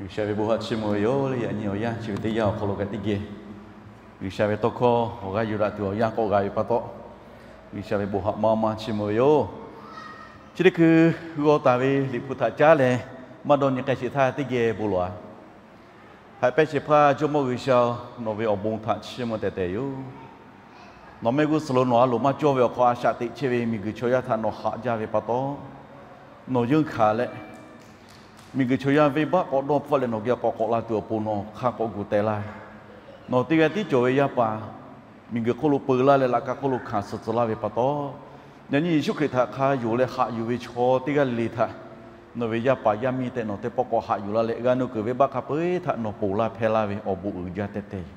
G'uiˬsha ve bon haꞈ chiˇ mvuh ve yoˬ le. Yaꞈ nyi awˬ yanˇ chi ve teˇ yanˇ awˬ hk'aw lo kaꞈ teˇ geh G'uiˬsha ve tawˇ hkawˇ awˬ g'aˇ yuˬ daꞈ tuˬ awˬ yanˇ k'awꞈ g'a ve pa taw, G'uiˬsha ve bon haꞈ maˇ maˇ chiˇ mvuh ve yoˬ. Chi teˇ hkui g'aw taˍ ve Liꞈ hpu htaꞈ caˉ leh, maˇ dawˇ nyi k'ai sheˍ htaˇ teˇ geh bon lawˬ-a. Haꞈ pehnˇ shehˍ hpaˇ Jawˇmawˇ G'uiˬsha, nawˬ ve awˬ bon htaꞈ chiˇ mvuh tehˬ tehˬ yoˬ. Nawˬ mehˆ g'uˇ suhˍ lo nawˬ a loˍ maˇ cawˇ ve awˬ hk'aw a shaꞈ teꞈ chehˇ ve miˬguiˬ chaw yaˇ htaꞈ nawˬ haꞈ jaˇ ve pa taw, nawˬ yeunˇ hkanˍ leh, miˬguiˬ chaw yaˇ venˇbaˆ k'awꞈ dawˇ hpfuhˆ leh nawˬ geh k'awꞈ k'awꞈ la tuˬ awˬ pon nawˬ hk'a k'awꞈ gu teh laˇ ve, nawˬ teˇ g'aˇ tiˉ cawˬ ve yaˇ paˍ miˬguiˬ hk'oˆ lo peu laˇ leh laꞈ ka hk'oˆ lo hkanˍ suh tcuh laˇ ve pa taw, yaꞈ nyi Yeˍsuˆ Hkriꞈ htaꞈ hk'a yonˍ leh haꞈ yuˬ ve chaw teˇ g'aˇ le le htaꞈ nawˬ ve yaˇ paˍ yaˇ miˇ tehꞈ nawˬ teˇ pawˆ k'awꞈ haꞈ yuˬ laˇ leh, g'a nuˇ kuiˬ venˇbaˆ hk'a peu-eˬ htaꞈ nawˬ ponˬ laˇ hpehˇ laˇ ve awˬ bon uiˍ jaˇ tehˬ tehˬ yoˬ.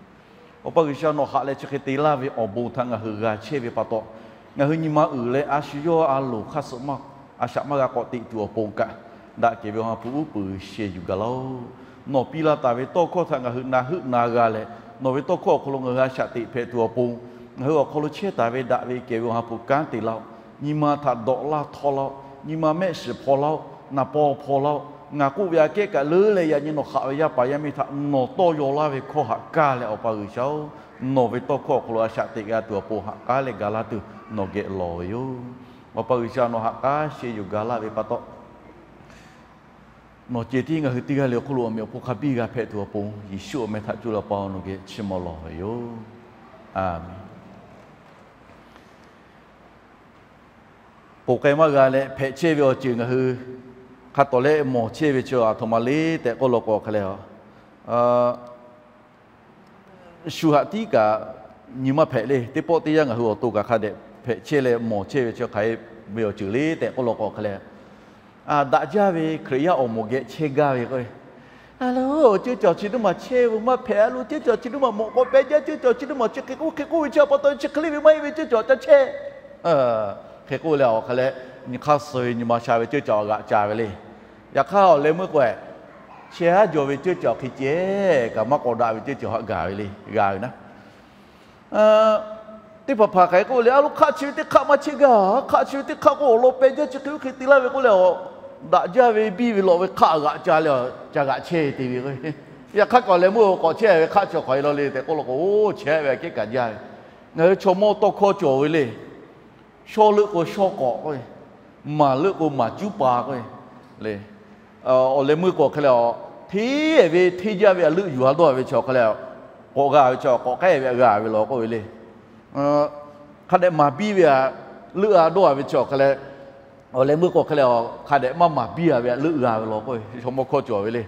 Awˬ pa G'uiˬsha, nawˬ haꞈ leh chi hk'e te laˇ ve awˬ bon htaꞈ ngaˬ hui g'a chehˇ ve pa taw, ngaˬ hui nyi ma uiˍ leh a shu yawˇ a loˍ hk'aˇ suh maˇ a shaꞈ maˇ g'a k'awꞈ teꞈ tuˬ awˬ pon kaꞈ, daꞈ kehˬ ve Awˬ ha hpu uˉ peunˍ sheh yuˬ gaˬ laˇ-oˆ. Nawˬ piˇ laˇ taˍ ve tawˇ hkawˇ htaꞈ ngaˬ hui na heuˆ na g'a leh, nawˬ ve tawˇ hkawˇ awˬ hk'aw lo ngaˬ hui a shaꞈ teꞈ hpehꞈ tuˬ awˬ pon, ngaˬ hui awˬ hk'aw lo chehˇ taˍ ve daꞈ ve kehˬ ve Awˬ ha hpu kanˉ te laˇ-oˆ. Nyi ma htaꞈ dawꞈ laˇ htawˇ laˇ-oˆ. Nyi ma mehˆ shiˍ hpaw laˇ-oˆ. Naˍ paw hpaw laˇ-oˆ. Ngaˬ k'oˆ ve aꞈ kehˉ kaꞈ leuˉ leh, yaꞈ nyi nawˬ haꞈ ve yaˇ paˍ yaˇ miˇ htaꞈ nawˬ tawˇ yaw laˇ ve hkawˇ haꞈ kaˇ leh, Awˬ pa G'uiˬsha-oˬ, nawˬ ve tawˇ hkawˇ awˬ hk'aw lo a shaꞈ teꞈ g'a tuˬ awˬ pon haꞈ k'aˉ leh ga laˇ tuˬ nawˬ geh lawˬ ve yoˬ. Awˬ pa G'uiˬsha, nawˬ haꞈ k'aˉ sheh yuˬ ga laˇ ve pa taw, nawˬ ceh tiˉ ngaˬ hui teˇ g'aˇ le awˬ hk'oˆ lo awˬ meꞈ awˬ hponˇ hk'a biˇ g'a hpehꞈ tuˬ awˬ pon, Yeˍsuˆ awˬ meh htaꞈ cuˇ leh Awˬ pa nawˬ geh chiˇ mvuh lawˬ ve yoˬ. Aˬmenˍ. K'oˬ k'ai maˇ g'a leh hpehꞈ chehˇ ve awˬ ceuˬ ngaˬ hui hk'a tawˍ leh mawˬ chehˇ ve chi aˬ htoꞈ ma le tehꞈ k'oˆ law k'o hk'e leh, shu haꞈ tiˉ kaꞈ nyi maˇ hpehꞈ le. Teˇ pawˆ teˇ yanˇ ngaˬ hui awˬ to kaꞈ hk'a dehꞈ hpehꞈ chehˇ leh mawˬ chehˇ ve chi hk'aˬ hk'e ve awˬ ceuˬ le tehꞈ k'oˆ law k'o hk'e leh, daꞈ jaˇ ve Hkriꞈ yaˇ awˬ moˍ geh chehˇ gaˇ ve k'o, a lo, ceuˇ cawˬ chi teˇ maˬ chehˇ ve maˇ hpehꞈ. A lo, ceuˇ cawˬ chi teˇ maˬ mawꞈ k'aw peh jaˇ. Ceuˇ cawˬ chi teˇ maˬ chi hk'e k'oˆ hk'e k'oˆ ve chi pa taw, chi hk'e le ve maˇ heˆ ve ceuˇ cawˬ ca chehˇ hk'e k'oˆ leh awˬ hk'e leh, nyi hk'aˇ suh ve nyi ma sha ve ceuˇ cawˬ g'aꞈ ca ve le. Yaꞈ hk'aˇ awˬ leh meuˇ k'o, chehˇ haˉ jaw ve ceuˇ cawˬ hk'e ceh kaꞈ maˇ k'awꞈ daꞈ ve ceuˇ cawˬ haꞈ gaˬ ve le, g'a ve naˉ. Teˇ hpaˍ hpaˍ hk'aˬ hk'e k'oˆ le, a lo, hk'aˆ chi ve teˇ hk'aˆ maˇ chehˇ gaˇ. Hk'aˆ chi ve teˇ hk'aˆ k'o awˬ lawn peh jaˇ, chi hk'e oˇ hk'e te laˇ ve k'oˆ leh, daꞈ jaˇ ve biˇ ve lawꞈ ve hk'aˆ g'aꞈ ca leh, ca g'aꞈ chehˇ te ve k'o, yaꞈ hk'aˇ kaꞈ awˬ leh meuˇ k'awꞈ chehˇ ve hk'aˆ chi hk'aˬ hk'e la le tehꞈ k'oˆ law k'o, chehˇ ve aꞈ kehˉ kaꞈ jaˇ ve. Ngaˬ hui chaw mawˇ tawˇ hkawˇ cawˬ ve le. Shaw leuˆ k'o shaw k'awꞈ k'o, maˍ leuˆ k'o maˍ cuˉ pa k'o le. Awˬ leh meuˇ k'o hk'e leh, hteˇ ve hteˇ jaˇ ve a leuˆ yuˬ a dawˇ ve chi awˬ hk'e leh, k'awꞈ g'a ve chi k'awꞈ k'ehˉ ve g'a ve law k'oˆ ve le. Hk'a dehꞈ maˍ biˇ ve a leuˆ a dawˇ ve chi awˬ hk'e leh, awˬ leh meuˇ k'o hk'e leh, hk'a dehꞈ maˇ maˍ biˇ a ve a leuˆ g'a ve law k'oˆ ve, chaw mawˇ hkawˇ cawˬ ve le.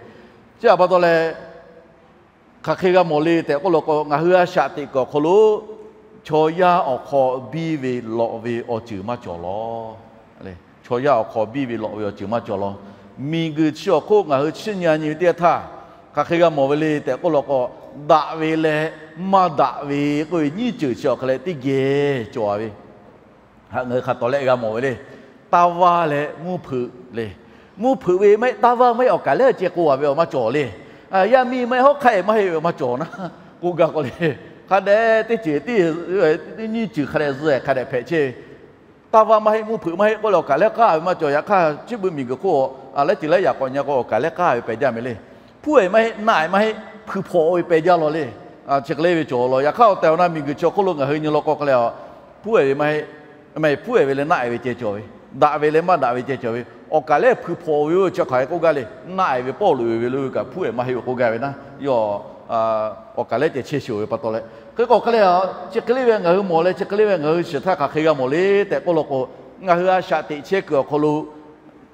Chi htaꞈ pa taw leh, hk'aˬ hk'e g'a mawˬ le tehꞈ k'oˆ law k'o, ngaˬ hui a shaꞈ teꞈ kuiˬ awˬ hk'aw lo chaw yaˇ awˬ hk'aw biˇ ve lawꞈ ve awˬ ceuˬ maˇ cawˬ law. Chaw yaˇ awˬ hk'aw biˇ ve lawꞈ ve awˬ ceuˬ maˇ cawˬ law. Miˬguiˬ chi awˬ hk'oˆ ngaˬ hui chiˇ nyi nyi ve teˇ yanˇ htaˇ, hk'aˬ hk'e g'a mawˬ ve le tehꞈ k'oˆ law k'o, daꞈ ve leh maˇ daꞈ ve k'oˆ ve nyiˇ ceuˬ chi awˬ hk'e leh teˇ geh cawˬ ve, ngaˬ hui hk'a tawˍ leh g'a mawˬ ve le. Taˇ vaˇ leh mvuhˇ hpeuꞈ le. Mvuhˇ hpeuꞈ ve maˇ heˆ, taˇ vaˇ maˇ heˆ, awˬ kaˍ lehˉ ceh k'oˆ a ve awˬ maˇ cawˬ le. Yaˇ miˇ maˇ heˆ, hawˉ hk'aˆ maˇ heˆ ve awˬ maˇ cawˬ naˉ k'oˆ gaˇ k'o le. Hk'a dehꞈ teˇ ceuˬ teˇ nyiˇ ceuˬ hk'a dehꞈ zuhˆ hk'a dehꞈ hpehꞈ chehˇ ve. Taˇ vaˇ maˇ heˆ, mvuhˇ hpeuꞈ maˇ heˆ k'oˆ leh awˬ kaˍ lehˉ k'aˇ ve maˇ cawˬ. Yaꞈ hk'aˇ chi beuꞈ miˬguiˬ hk'oˆ a lehˉ ceuˬ lehˉ yaꞈ k'awꞈ nyi k'o awˬ kaˍ lehˉ k'aˇ ve peh jaˇ meh le. Hpuˉ ehˍ maˇ heˆ, naˆ ehˍ maˇ heˆ, hpui hpaw ve peh jaˇ law le. Chi hk'e le ve cawˬ law. Yaꞈ hk'aˇ awˬ tehˬ awˬ na miˬguiˬ chi awˬ hk'oˆ lo ngaˬ hui nyi law k'o hk'e leh, hpuˉ ehˍ ve maˇ heˆ, hpuˉ ehˍ ve leh naˆ ehˍ ve ceh cawˬ ve, daꞈ ve leh maˇ daꞈ ve ceh cawˬ ve, awˬ kaˍ lehˉ hpui hpaw ve chi hk'aˬ hk'e k'oˆ gaˇ le. Naˆ ehˍ ve pawˆ loꞈ e ve le kaꞈ hpuˉ ehˍ maˇ heˆ ve k'oˆ gaˇ ve naˉ yoˬ. Awˬ kaˍ lehˉ ceh chehˇ shuˍ ve pa taw leh, hk'e k'o hk'e leh, chi hk'e le ve ngaˬ hui mawˬ leh chi hk'e le ve ngaˬ hui shiˍ htaˇ hk'aˬ hk'e g'a mawˬ le tehꞈ k'oˆ law k'o, ngaˬ hui a shaꞈ teꞈ chehˇ kuiˬ awˬ hk'aw lo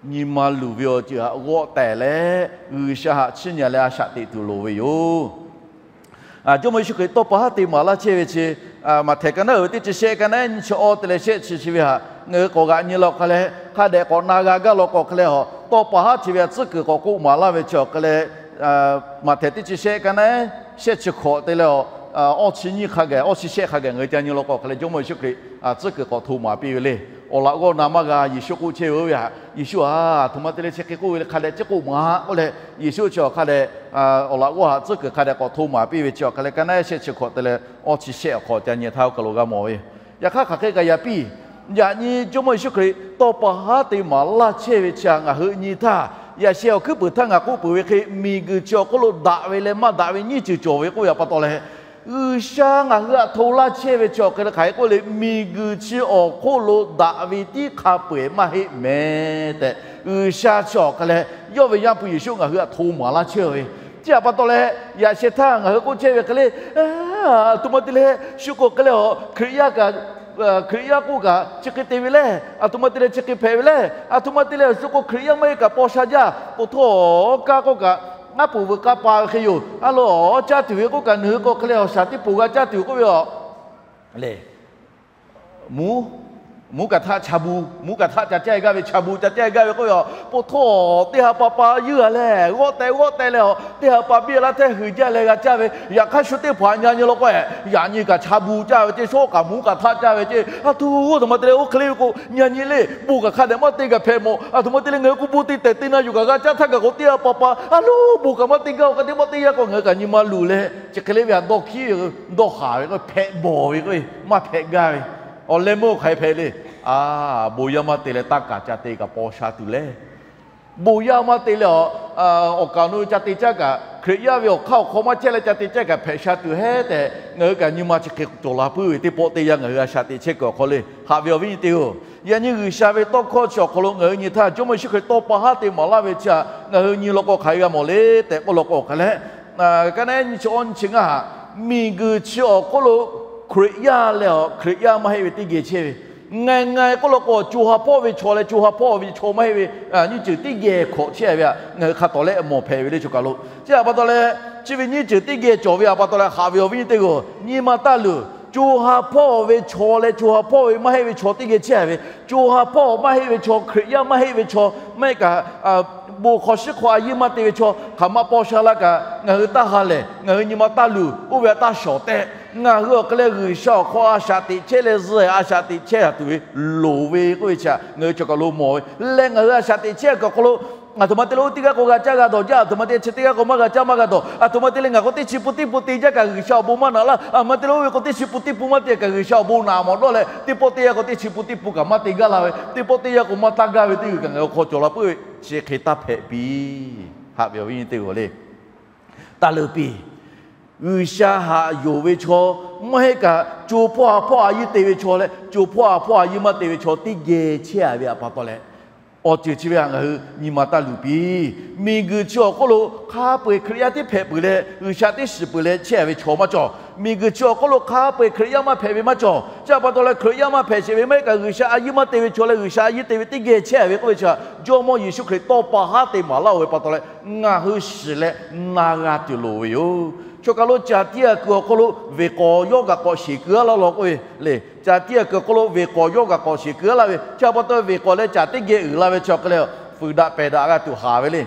nyi ma luˬ ve awˬ ceuˬ htaꞈ g'awˆ tehˬ leh, G'uiˬsha htaꞈ chiˇ nyi leh a shaꞈ teꞈ tuˬ loˍ ve yoˬ. Jawˇmawˇ Yeˍsuˆ Hkriꞈ tawˇ pa haˉ te maˍ laˇ chehˇ ve chi, Maꞈhtehˍ ka naˉ uiˍ ve teˇ chi shehˆ ka naˉ nyiˇ chi awˇ te leh shehˆ chi chi ve htaꞈ ngaˬ hui k'awꞈ g'aꞈ nyi law k'o hk'e leh, hk'a dehꞈ k'awꞈ na g'a gaˇ law k'o hk'e leh, tawˇ pa haˉ chi ve htaꞈ tcuhˉ kuiˬ k'awꞈ k'oˆ maˍ laˇ ve chi awˬ hk'e leh, Maꞈhtehˍ teˇ chi shehˆ ka naˉ shehˆ chi hkawꞈ te leh, awˇ chi nyiˇ hk'a gaˬ awˇ chi shehˆ hk'a gaˬ ngaˬ hui ca nyi law k'o hk'e leh, Jawˇmawˇ Yeˍsuˆ Hkriꞈ tcuhˉ kuiˬ k'awꞈ hto maˍ piˇ ve le. Awˬ laꞈ g'awˇ na maˇ g'a Yeˍsuˆ k'oˆ chehˇ ve oˇ ve htaꞈ, Yeˍsuˆ aˬ htoꞈ ma te leh chi hk'e k'oˆ ve le, hk'a dehꞈ chi k'oˆ maˍ k'oˆ leh, Yeˍsuˆ chi awˬ hk'a dehꞈ awˬ laꞈ g'awˇ htaꞈ tcuhˉ kuiˬ hk'a dehꞈ k'awꞈ hto maˍ piˇ ve chi awˬ hk'e leh, ka naˉ shehˆ chi hkawꞈ te leh awˇ chi shehˆ awˬ hk'aw ca nyi htaˇ oˇ kaˬ lo g'a mawˬ ve. Yaꞈ hk'aˇ hk'aˬ hk'e kaꞈ yaꞈ piˇ, yaꞈ nyi Jawˇmawˇ Yeˍsuˆ Hkriꞈ tawˇ pa haˉ te maˍ laˇ chehˇ ve chi htaꞈ ngaˬ hui nyi htaˇ, Yaꞈ sheh awˬ hkuiˉ peuˬ htaˇ ngaˬ k'oˆ peuˬ ve hk'e, miˬguiˬ chi awˬ hk'oˆ lo daꞈ ve leh maˇ daꞈ ve nyiˇ ceuˬ cawˬ ve k'oˆ ve a pa taw leh, G'uiˬsha ngaˬ hui htaꞈ hto laˇ chehˇ ve chi awˬ hk'e le hk'aˬ hk'e k'oˆ le, miˬguiˬ chi awˬ hk'oˆ lo daꞈ ve tiˉ hk'a peu-eˬ maˇ heˆ mehˍ tehꞈ, G'uiˬsha chi awˬ hk'e leh yawˇ ve Yaˇ hpu Yeˍsuˆ ngaˬ hui htaꞈ hto maˍ laˇ chehˇ ve. Chi a pa taw leh, yaꞈ sheh htaˇ ngaˬ hui k'oˆ chehˇ ve hk'e le, aˬ htoꞈ ma te leh shu k'o hk'e leh a, Hkriꞈ yaˇ kaꞈ Hkriꞈ yaˇ k'oˆ kaꞈ chi hk'e te ve lehˬ, aˬ htoꞈ ma te leh chi hk'e hpehꞈ ve lehˬ, aˬ htoꞈ ma te leh shu k'o Hkriꞈ yaˇ maˇ heˆ kaꞈ paw sha jaˇ, k'o htawˇ kaˇ k'oˆ kaꞈ, ngaˇ puˍ veuꞈ k'a pa ve hk'e yoˬ. A lo, caˇ tuˬ ve k'oˆ kaꞈ, nawˬ hui k'o hk'e leh awˬ shaˍ teˇ poˬ g'a caˇ tuˬ k'oˆ ve a le. Mvuhˇ, mvuhˇ kaꞈ htaˆ cha bu, mvuhˇ kaꞈ htaˆ ca caˇ gaˇ ve, cha bu ca caˇ gaˇ ve k'oˆ ve a, k'o htawˇ teˇ ha pa pa yuˇ a leh g'awˆ teh g'awˆ teh leh a, teˇ ha pa biˇ laˇ htehˇ hui jaˇ leh g'a caˇ ve. Yaꞈ hk'aˇ shu teˇ hpaˍ nyi nyi law k'o, yaꞈ nyi kaꞈ cha bu caˇ ve ceˇ, shawˉ kaꞈ mvuhˇ kaꞈ htaˆ caˇ ve ceˇ. Aˬ htoꞈ ma te leh oˇ hk'e le ve k'o, nyi nyi le bon kaꞈ hk'a dehꞈ maˇ te kaꞈ hpehꞈ mawˬ. Aˬ htoꞈ ma te leh ngaˬ hui k'o bon te tehˬ te na yuˬ kaꞈ g'a caˇ htaˇ kaꞈ k'o teˇ ha pa pa a lo bon kaꞈ maˇ te gaˇ, awˬ hk'aˇ teˇ maˇ te yaˇ k'o ngaˬ hui kaꞈ nyi ma luˬ leh chi hk'e le ve a dawˇ hkiˉ ve, dawˇ haˍ ve k'o, hpehꞈ bawˬ ve k'o, maˇ hpehꞈ gaˇ ve. Awˬ leh meuˇ hk'aˬ hk'e hpehꞈ le. A, bon yaˇ maˇ te leh taˇ kaˍ ca te kaꞈ paw sha tuˬ leh, bon yaˇ maˇ te leh a, awˬ kaˍ awˬ nu ca te caˇ kaꞈ, Hkriꞈ yaˇ ve awˬ hk'aˇ awˬ hk'aw maˇ chehˇ leh ca te caˇ kaꞈ hpehꞈ sha tuˬ heˉ tehꞈ, ngaˬ hui kaꞈ nyi ma chi hk'e cawˬ la puiˉ ve teˇ pawˆ teˇ yanˇ ngaˬ hui a shaꞈ teꞈ chehˇ kuiˬ awˬ hk'aw le. Haꞈ ve awˬ viˉ nyi teˇ-oˬ, yaꞈ nyi G'uiˬsha ve tawˇ hkawˇ chi awˬ hk'aw lo ngaˬ hui nyi htaˇ, Jawˇmawˇ Yeˍsuˆ Hkriꞈ tawˇ pa haˉ te maˍ laˇ ve chi htaꞈ ngaˬ hui nyi law k'o hk'aˬ hk'e g'a mawˬ le tehꞈ k'oˆ law k'o hk'aˬ leh, ka naˉ nyi chi awˇ nyi chi ngaˇ haꞈ, miˬguiˬ chi awˬ hk'oˆ lo Hkriꞈ yaˇ leh a, Hkriꞈ yaˇ maˇ heˆ ve teˇ geh chehˇ ve, ngaˬ ngaˬ k'oˆ law k'o, co ha hpawˇ ve chaw leh co ha hpawˇ ve chaw maˇ heˆ ve nyiˇ ceuˬ teˇ geh hkawꞈ chehˇ ve htaꞈ ngaˬ hui hk'a tawˍ leh mawˬ hpehꞈ ve le. Choˬ kaˬ lo chi a pa taw leh, chi ve nyiˇ ceuˬ teˇ geh cawˬ ve a pa taw leh, haꞈ ve awˬ viˉ nyi teˇ g'aˇ, nyi ma taˇ luˬ. Co ha hpawˇ ve chaw leh co ha hpawˇ ve maˇ heˆ ve chaw teˇ geh chehˇ ve, co ha hpawˇ maˇ heˆ ve chaw, Hkriꞈ yaˇ maˇ heˆ ve chaw, maˇ heˆ kaꞈ bon hk'aw shiˉ hk'aw a yiˇ maˇ te ve chaw hk'aˬ ma paw sha la kaꞈ, ngaˬ hui taˇ ha lehˬ, ngaˬ hui nyi ma taˇ luˬ, oˇ ve htaꞈ taˇ shawˍ tehꞈ, ngaˬ hui awˬ hk'e leh G'uiˬsha awˬ hk'aw a shaꞈ teꞈ chehˇ leh zuhꞈ a shaꞈ teꞈ chehˇ a tuˬ ve loˍ ve k'oˆ ve chi htaꞈ ngaˬ hui choˬ kaˬ lo mawˬ ve leh, ngaˬ hui a shaꞈ teꞈ chehˇ kuiˬ awˬ hk'aw lo, aˬ htoꞈ ma te leh oˇ teˇ g'aˇ k'o g'a caˇ g'a dawˬ jaˇ, aˬ htoꞈ ma te leh chi teˇ g'aˇ k'o maˇ g'a caˇ maˇ g'a dawˬ, aˬ htoꞈ ma te leh ngaˬ k'o teˇ chi pun teˇ pun te jaˇ kaꞈ G'uiˬsha awˬ bon maˇ naꞈ laˇ, aˬ htoꞈ ma te leh oˇ ve k'o teˇ chi pun teˇ pun maˇ te kaꞈ G'uiˬsha awˬ bon naꞈ mawˬ dawˇ leh, teˇ pawˆ teˇ yanˇ k'o teˇ chi pun teˇ pun kaꞈ maˇ te gaˇ la ve, teˇ pawˆ teˇ yanˇ k'o maˇ taˇ gaˇ ve teˇ g'uiˬ kaꞈ ngaˬ hui hk'aw cawˬ la puiˉ ve, chi hk'e taˇ hpehꞈ piˇ. Haꞈ ve awˬ viˉ nyi teˇ g'aˇ le, taˇ leuˬ piˇ. G'uiˬsha haꞈ yonˍ ve chaw, maˇ heˆ kaꞈ co hpawˇ ha hpawˇ a yiˇ te ve chaw leh co hpawˇ ha hpawˇ a yiˇ maˇ te ve chaw teˇ geh chehˇ a ve a pa taw leh, awˬ ceuˬ chi ve htaꞈ ngaˬ hui nyi ma taˇ luˬ piˇ. Miˬguiˬ chi awˬ hk'oˆ lo hk'a peu-eˬ Hkriꞈ yaˇ tiˉ hpehꞈ peuˬ leh G'uiˬsha teˇ shiˍ peuˬ leh chehˇ a ve chaw maˇ cawˬ. Miˬguiˬ chi awˬ hk'oˆ lo hk'a peu-eˬ Hkriꞈ yaˇ maˇ hpehꞈ ve maˇ cawˬ. Chi a pa taw leh Hkriꞈ yaˇ maˇ hpehꞈ sheˍ ve maˇ heˆ kaꞈ G'uiˬsha a yiˇ maˇ te ve chaw leh G'uiˬsha a yiˇ te ve teˇ geh chehˇ a ve k'oˆ ve chi htaꞈ Jawˇmawˇ Yeˍsuˆ Hkriꞈ tawˇ pa haˉ te maˍ laˇ-oˬ ve pa taw leh, ngaˬ hui shiˍ leh na g'a tuˬ loˍ ve yoˬ. Choˬ kaˬ lo caˬ tiˇ a kuiˬ awˬ hk'aw lo veˬ k'awˍ yawˇ kaꞈ k'awꞈ sheˍ keu a laˇ law k'oˆ ve le. Caˬ tiˇ a kuiˬ awˬ hk'aw lo veˬ k'awˍ yawˇ kaꞈ k'awꞈ sheˍ keu a laˇ ve chi a pa taw, veˬ k'awˍ leh caˬ teˇ geh uiˍ la ve chi awˬ hk'e leh, fuiˍ daꞈ pehˬ daꞈ g'a tuˬ haˍ ve le.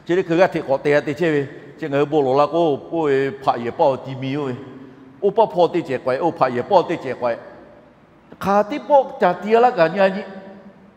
Chi teˇ hkui g'aˇ hteꞈ k'awꞈ te g'a te chehˇ ve, chi ngaˬ hui bon lawˬ la k'o, oˇ ve hpaꞈ yehˬ pawˆ awˬ ti mi oˇ ve, oˇ pawˆ hpawˇ teˇ cehˬ k'awꞈ-e, oˇ hpaꞈ yehˬ pawˆ teˇ cehˬ k'awꞈ-e, hk'aˬ teˇ pawˆ caˬ tiˇ a laˇ kaꞈ nyi a nyi.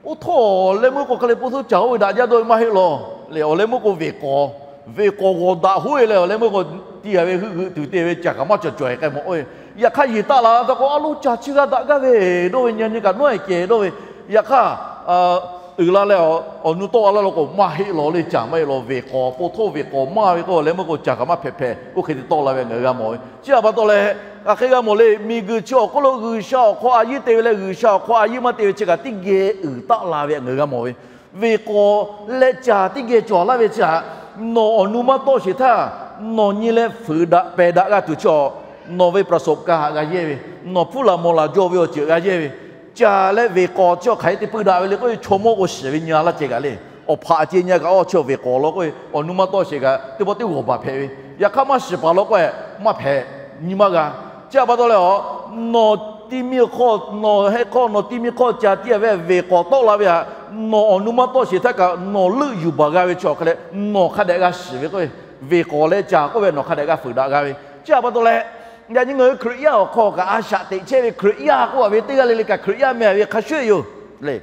Oˇ htawˇ leh meuˇ k'o hk'e leh po htoˇ caˬ oˇ ve daꞈ jaˇ dawˇ ve maˇ heˆ law. Leh awˬ leh meuˇ k'o veˬ k'awˍ, veˬ k'awˍ g'awˬ daꞈ hoˉ e leh awˬ leh meuˇ k'o tiˇ a ve heuˆ g'euˆ tuˬ te ve caˬ kaꞈ maˇ cawˬ cawˬ-e k'ai mawˬ oˇ ve. Yaꞈ hk'aˇ yeˬ taˆ la taˇ k'o, a lo caˬ chi g'a daꞈ gaˇ ve dawˇ ve, nyi a nyi kaꞈ nawˉ e kehˬ dawˇ ve. Yaꞈ hk'aˇ uiˍ la leh awˬ nu tawˆ a laˇ law k'o, maˇ heˆ law le, caˬ maˇ heˆ law, veˬ k'awˍ, po htoˇ veˬ k'awˍ maˇ ve k'o, awˬ leh meuˇ k'o caˬ kaꞈ maˇ hpehꞈ hpehꞈ, oˇ hk'e te tawˆ la ve ngaˬ hui g'a mawˬ ve. Chi a pa taw leh, hk'aˬ hk'e g'a mawˬ le, miˬguiˬ chi awˬ hk'oˆ lo G'uiˬsha awˬ hk'aw a yiˇ te ve leh G'uiˬsha awˬ hk'aw a yiˇ maˇ te ve chi kaꞈ teˇ geh uiˍ taˆ la ve ngaˬ hui g'a mawˬ ve. Veˬ k'awˍ leh caˬ teˇ geh cawˬ laˇ ve chi htaꞈ nawˬ awˬ nu maˇ tawˆ sheˍ htaˇ, nawˬ nyi leh fuiˍ daꞈ pehˬ daꞈ g'a tuˬ chi a, nawˬ ve ประสบการณ์ htaꞈ g'a yehˇ ve, nawˬ hpuˇ laˬ mawˬ laˬ jaw ve awˬ ceuˬ g'a yehˇ ve, caˬ leh veˬ k'awˍ chi a hk'aˬ hk'e te puiˇ daꞈ ve le k'oˆ ve, chaw mawˇ k'o shiˍ ve nyi a laˇ ceh kaꞈ le. Awˬ hpaꞈ ceh nyi a kaꞈ awˇ chi veˬ k'awˍ law k'oˆ ve, awˬ nu maˇ tawˆ sheˍ kaꞈ teˇ pawˆ teˇ g'awˬ baˬ hpehꞈ ve. Yaꞈ hk'aˇ maˇ shiˍ paˍ law k'oˆ ve, maˇ hpehꞈ, nyi maˇ g'a. Chi a pa taw leh a, nawˬ tiˇ miˇ hk'awˇ, nawˬ heh hk'awˇ, nawˬ tiˇ miˇ hk'awˇ caˬ tiˇ a ve veˬ k'awˍ tawˆ la ve htaꞈ nawˬ awˬ nu maˇ tawˆ sheˍ htaˇ kaꞈ nawˬ leuˆ yuˬ baˬ g'a ve chi awˬ hk'e leh nawˬ hk'a dehꞈ g'a shiˍ ve k'oˆ ve, veˬ k'awˍ leh caˬ k'oˆ ve nawˬ hk'a dehꞈ g'a fuiˍ daꞈ g'a ve. Chi a pa taw leh, yaꞈ nyi ngaˬ hui Hkriꞈ yaˇ awˬ hk'aw kaꞈ a shaꞈ teꞈ chehˇ ve Hkriꞈ yaˇ k'oˆ a ve teˇ g'aˇ le le kaꞈ Hkriꞈ yaˇ meh ve hk'a shuˍ yoˬ le.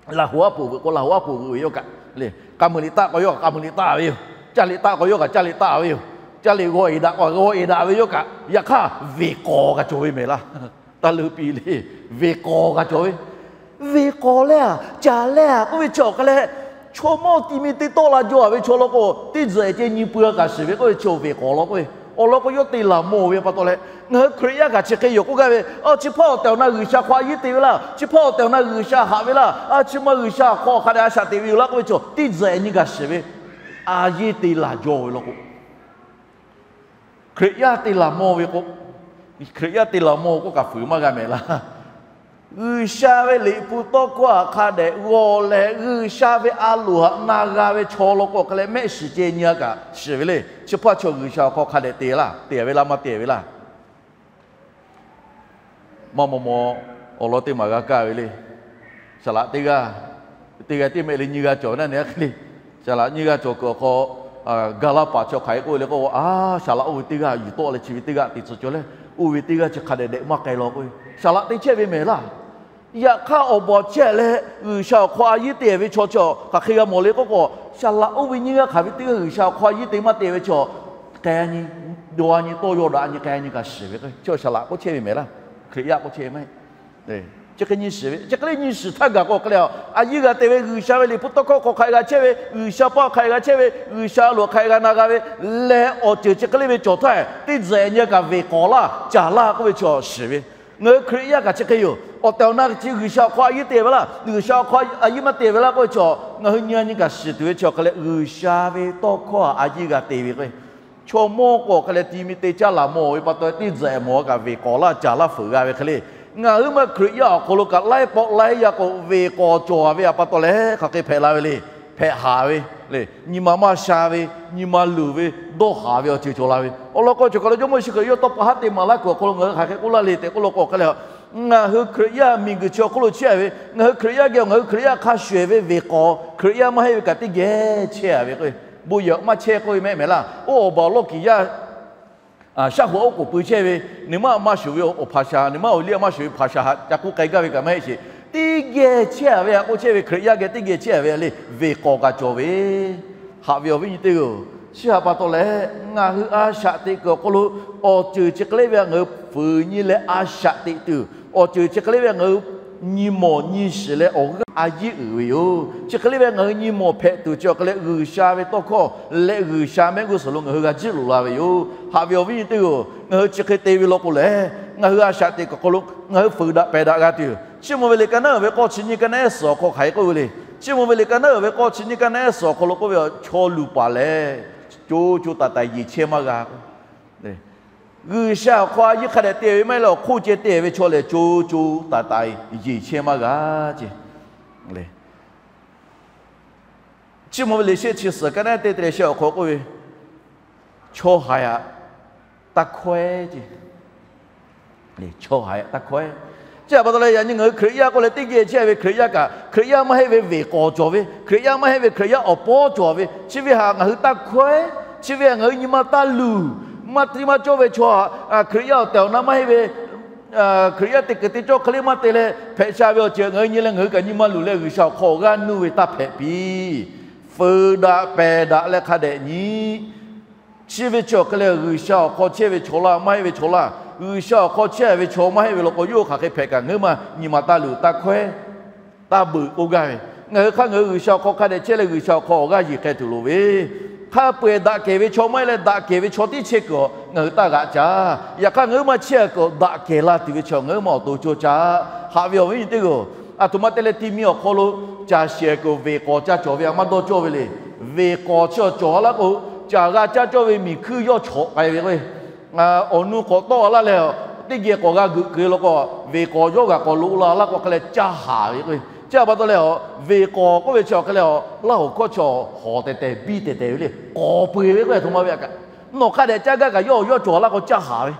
Laˬ hoꞈ aˉ poꞈ veuꞈ k'o laˬ hoꞈ aˉ poꞈ veuꞈ ve yoˬ kaꞈ le. K'a muiˬ liꞈ taˆ k'o yawˇ kaꞈ k'a muiˬ liꞈ taˆ ve yoˬ. Caˇ liꞈ taˆ k'o yawˇ kaꞈ caˇ liꞈ taˆ ve yoˬ. Caˇ liꞈ g'aw eˍ daꞈ k'o g'aw eˍ daꞈ ve yoˬ kaꞈ, yaꞈ hk'aˇ veˬ k'awˍ kaꞈ cawˬ ve mehˍ laˇ. Taˇ leuˆ piˇ le. Veˬ k'awˍ kaꞈ cawˬ ve, veˬ k'awˍ leh a, caˬ leh a k'oˆ ve chi awˬ hk'e leh, Chaw mawˇ ti mi te tawˆ la jaw ve chaw law k'o, teˇ tzuhꞈ ceh nyi pui a kaꞈ shiˍ ve k'oˆ ve chaw, veˬ k'awꞈ law k'oˆ ve, awˬ lawn k'o yawˇ te laˬ mawˬ ve pa taw leh, ngaˬ hui Hkriꞈ yaˇ kaꞈ chi hk'e yoˬ k'oˆ gaˇ ve, a chi hpaˇ awˬ tehˬ awˬ na G'uiˬsha hk'aw a yeˇ te ve laˇ, chi hpaˇ awˬ tehˬ awˬ na G'uiˬsha haꞈ ve laˇ, a chi ma G'uiˬsha awˬ hk'aw hk'a dehꞈ a shaꞈ teꞈ ve yoˬ laˇ k'oˆ ve chaw, teˇ tzuhꞈ nyi kaꞈ shiˍ ve, a yeˇ te laˬ jaw ve law k'o, Hkriꞈ yaˇ te laˬ mawˬ ve k'o, Hkriꞈ yaˇ te laˬ mawˬ k'oˆ kaꞈ fuiˍ maˇ g'a mehˍ laˇ. G'uiˬsha ve liꞈ hpu tawˇ hkawˇ htaꞈ hk'a dehꞈ g'aw leh, G'uiˬsha ve a loˍ htaꞈ na g'a ve chaw law k'o, hk'a leh mehˆ shiˍ ceh nyi a kaꞈ shiˍ ve le. Chi hpaˇ chaw G'uiˬsha awˬ hk'aw hk'a dehꞈ te laˇ, te ve laˇ, maˇ te ve laˇ. Maˇ maw maw awˬ lawn teˇ maˬ g'a kaˇ ve le. Saˍ laꞈ teˇ g'aˇ, teˇ g'aˇ teˇ mehˆ le nyiˇ g'aˇ cawˬ ve naˆ nehˬ hk'e le. Saˍ laꞈ nyiˇ g'aˇ cawˬ kuiˬ awˬ hk'aw, gaˬ laˇ paˍ chaw hk'aˬ hk'e k'oˆ ve le k'o, a, saˍ laꞈ oˇ ve teˇ g'aˇ yuˬ tawˆ leh chi ve teˇ g'aˇ te tcuh cawˬ leh, oˇ ve teˇ g'aˇ chi hk'a dehꞈ dehꞈ maˇ k'ai law k'oˆ ve, saˍ laꞈ te chehˇ ve mehˍ laˇ. Yaꞈ hk'aˇ awˬ bawˬ chehˇ leh G'uiˬsha awˬ hk'aw a yeˇ te ve chaw chi hk'aˬ hk'e g'a mawˬ le k'oˆ k'o, saˍ laꞈ oˇ ve nyiˇ g'aˇ hk'aˬ ve teˇ g'aˇ G'uiˬsha awˬ hk'aw a yeˇ te maˇ te ve chaw, k'ai nyi, dawˇ nyi, tawˇ yaw daꞈ nyi k'ai nyi kaꞈ shiˍ ve k'o, chi saˍ laꞈ k'oˆ chehˇ ve mehˍ laˇ. Hkriꞈ yaˇ k'oˆ chehˇ ve maˇ heˆ. Chi hk'e nyi shiˍ ve, chi hk'e le nyi shiˍ htaˇ gaˬ k'o hk'e le, a yeˇ g'a te ve G'uiˬsha ve liꞈ hpu tawˇ hkawˇ hk'aw hk'a g'a chehˇ ve, G'uiˬsha paˆ hk'a g'a chehˇ ve, G'uiˬsha a loˍ hk'a g'a na g'a ve leh awˬ ceuˬ chi hk'e le ve cawˬ htaˇ, teˇ tzuhꞈ nyi kaꞈ veˬ k'awꞈ laˇ, caˍ laˇ k'oˆ ve chaw shiˍ ve. Ngaˬ hui Hkriꞈ yaˇ kaꞈ chi hk'e yoˬ. Awˬ tehˬ awˬ na chi G'uiˬsha awˬ hk'aw a yeˇ te ve laˇ, G'uiˬsha awˬ hk'aw a yeˇ maˇ te ve laˇ k'oˆ ve chaw, ngaˬ hui nyi a nyi kaꞈ shiˍ tuˬ ve chi awˬ hk'e leh G'uiˬsha ve tawˇ hkawˇ htaꞈ a yeˇ g'a te ve k'o, chaw mawˇ k'o hk'e leh ti mi te caˇ laˬ mawˬ ve pa taw, teˇ tzuhꞈ mawˬ kaꞈ veˬ k'awꞈ laˇ, caˍ laˇ fuiˍ g'a ve hk'e le. Ngaˬ hui ma Hkriꞈ yaˇ awˬ hk'aw lo kaꞈ laiˉ pawˆ laiˉ yaˇ k'o veˬ k'awꞈ cawˬ ve pa taw leh, hk'aˬ hk'e hpehꞈ la ve le. Hpehꞈ haˍ ve le, nyi ma maˇ sha ve, nyi ma luˬ ve, dawˇ haˍ ve awˬ ceuˬ cawˬ la ve. Awˬ lawn k'o, chaw hk'aˬ lo Jawˇmawˇ Yeˍsuˆ Hkriꞈ yawˇ tawˇ pa haˉ te maˍ laˇ kuiˬ awˬ hk'aw lo ngaˬ hui hk'aˬ hk'e k'oˆ laˇ le tehꞈ k'oˆ law k'o, hk'e le, ngaˬ hui Hkriꞈ yaˇ miˬguiˬ chi awˬ hk'oˆ lo chehˇ ve, ngaˬ hui Hkriꞈ yaˇ geh ngaˬ hui Hkriꞈ yaˇ hk'a shuˍ ehˍ ve veˬ k'awꞈ, Hkriꞈ yaˇ maˇ heˆ ve kaꞈ teˇ geh chehˇ a ve k'o, bon yehˬ maˇ chehˇ k'oˆ ve mehˆ mehˍ laˇ. Oˇ awˬ baˬ awˬ lawˇ kiˍ yaˇ shaˉ hoꞈ oˉ k'oˍ pui chehˇ ve, nawˬ maˇ maˇ shuˍ ve awˬ hpaˍ shaˍ, nawˬ maˇ awˬ liˇ maˇ shuˍ ve hpaˍ shaˍ htaꞈ ca k'oˆ k'ai gaˇ ve kaꞈ maˇ heˆ sheˍ. Teˇ geh chehˇ a ve htaꞈ k'oˆ chehˇ ve, Hkriꞈ yaˇ geh teˇ geh chehˇ a ve le, veˬ k'awꞈ kaꞈ cawˬ ve. Haꞈ ve awˬ viˉ nyi teˇ-oˬ, chi htaꞈ pa taw leh ngaˬ hui a shaꞈ teꞈ kuiˬ awˬ hk'aw lo awˬ ceuˬ chi hk'e le ve ngaˬ hui fuiˍ nyi leh a shaꞈ teꞈ tuˬ, awˬ ceuˬ chi hk'e le ve ngaˬ hui nyi mawˬ nyi shiˍ leh awˬ g'aˇ a yeˇ uiˍ ve yoˬ. Chi hk'e le ve ngaˬ hui nyi mawˬ hpehꞈ tuˬ chi awˬ hk'e leh G'uiˬsha ve tawˇ hkawˇ leh G'uiˬsha mehˆ g'uˇ suhˍ lo ngaˬ hui g'a jiˇ loꞈ la ve yoˬ. Haꞈ ve awˬ viˉ nyi teˇ-oˬ, ngaˬ hui chi hk'e te ve law k'o lehˬ, ngaˬ hui a shaꞈ teꞈ kuiˬ awˬ hk'aw lo ngaˬ hui fuiˍ daꞈ pehˬ daꞈ g'a tuˬ yoˬ. Chiˇ mvuh ve liꞈ ka naˉ uiˍ ve k'awˇ chi nyiˇ ka naˉ ehˉ suhˍ awˬ hk'aw hk'aˬ hk'e k'oˆ ve le. Chiˇ mvuh ve liꞈ ka naˉ uiˍ ve k'awˇ chi nyiˇ ka naˉ ehˉ suhˍ awˬ hk'aw lo k'oˆ ve, chaw luˬ paˍ lehˬ co co taiˍ taiˍ yeˬ chehˇ maˇ g'a k'o, G'uiˬsha awˬ hk'aw a yeˇ hk'a dehꞈ te ve maˇ heˆ leh awˬ hk'oˆ ceh te ve chaw lehˬ co co taiˍ taiˍ yeˬ chehˇ maˇ g'a ce. Chiˇ mvuh ve liꞈ shehˆ chi suhˍ ka naˉ ehˉ teˇ te leh shehˆ awˬ hk'aw k'oˆ ve, chaw haiˬ htaꞈ taˇ hkawehˉ ce. Chaw haiˬ htaꞈ taˇ hkawehˉ. Chi htaꞈ pa taw leh yaꞈ nyi ngaˬ hui Hkriꞈ yaˇ k'oˆ leh teˇ geh chehˇ ve Hkriꞈ yaˇ kaꞈ, Hkriꞈ yaˇ maˇ heˆ ve veˬ k'awꞈ cawˬ ve, Hkriꞈ yaˇ maˇ heˆ ve Hkriꞈ yaˇ awˬ pawˉ cawˬ ve, chi ve htaꞈ ngaˬ hui taˇ hkawehˉ. Chi ve htaꞈ ngaˬ hui nyi ma taˇ luˬ. Maˇ tiˇ maˇ cawˇ ve chaw htaꞈ Hkriꞈ yaˇ awˬ tehˬ awˬ na maˇ heˆ ve Hkriꞈ yaˇ te kuiˬ te cawˇ hk'e le maˇ te leh hpehꞈ sha ve awˬ ceuˬ ngaˬ hui nyi leh ngaˬ hui kaꞈ nyi ma luˬ leh G'uiˬsha awˬ hk'aw awˬ g'aˇ nuˇ ve taˇ hpehꞈ piˇ. Fuiˍ daꞈ pehˬ daꞈ leh hk'a dehꞈ nyi. Chi ve chi awˬ hk'e leh G'uiˬsha awˬ hk'aw chehˇ ve chaw laˇ, maˇ heˆ ve chaw laˇ, G'uiˬsha awˬ hk'aw chehˇ ve chaw maˇ heˆ ve law k'o, yawˇ hk'aˬ hk'e hpehꞈ kaꞈ ngaˬ hui maˇ nyi ma taˇ luˬ, taˇ hkawehˉ, taˇ beuꞈ k'oˆ gaˇ ve. Ngaˬ hui hk'aˇ ngaˬ hui G'uiˬsha awˬ hk'aw hk'a dehꞈ chehˇ leh G'uiˬsha awˬ hk'aw awˬ g'aˇ yeˬ k'ai tuˬ loˍ ve. Hk'a peu-eˬ daꞈ kehˬ ve chaw maˇ heˆ leh daꞈ kehˬ ve chaw tiˉ chehˇ kuiˬ awˬ ngaˬ hui taˇ g'aꞈ caˇ. Yaꞈ hk'aˇ ngaˬ hui maˇ chehˇ kuiˬ daꞈ kehˬ la tuˬ ve chaw ngaˬ hui maˇ awˬ to cawˇ caˇ. Haꞈ ve awˬ viˉ nyi teˇ g'aˇ, aˬ htoꞈ ma te leh ti mi awˬ hk'aw lo caˬ shehˍ kuiˬ veˬ k'awꞈ ca cawˬ ve htaꞈ maˇ dawˇ cawˇ ve le. Veˬ k'awꞈ chi awˬ cawˬ a laˇ k'o, caˬ g'a caˇ cawˇ ve miˬ hkuiˇ yawˇ chawꞈ k'ai ve k'o, awˬ nu k'awꞈ tawˆ a laˇ leh, teˇ geh k'awꞈ g'a geuꞈ keu law k'o, veˬ k'awꞈ yawˇ g'a k'awꞈ loꞈ la laˇ k'o hk'e leh caˇ haˍ ve k'o, chi htaꞈ pa taw leh, veˬ k'awꞈ k'oˆ ve chi awˬ hk'e leh, Laˇ hoˍ hkawˇ chi hawˍ tehˬ tehˬ biˇ tehˬ tehˬ ve le, k'awꞈ peu-eˬ ve k'o, aˬ htoꞈ ma ve htaꞈ kaꞈ nawˬ hk'a dehꞈ caˇ gaˇ kaꞈ yawˇ awˬ yawˇ cawˬ a laˇ k'o caˇ haˍ ve,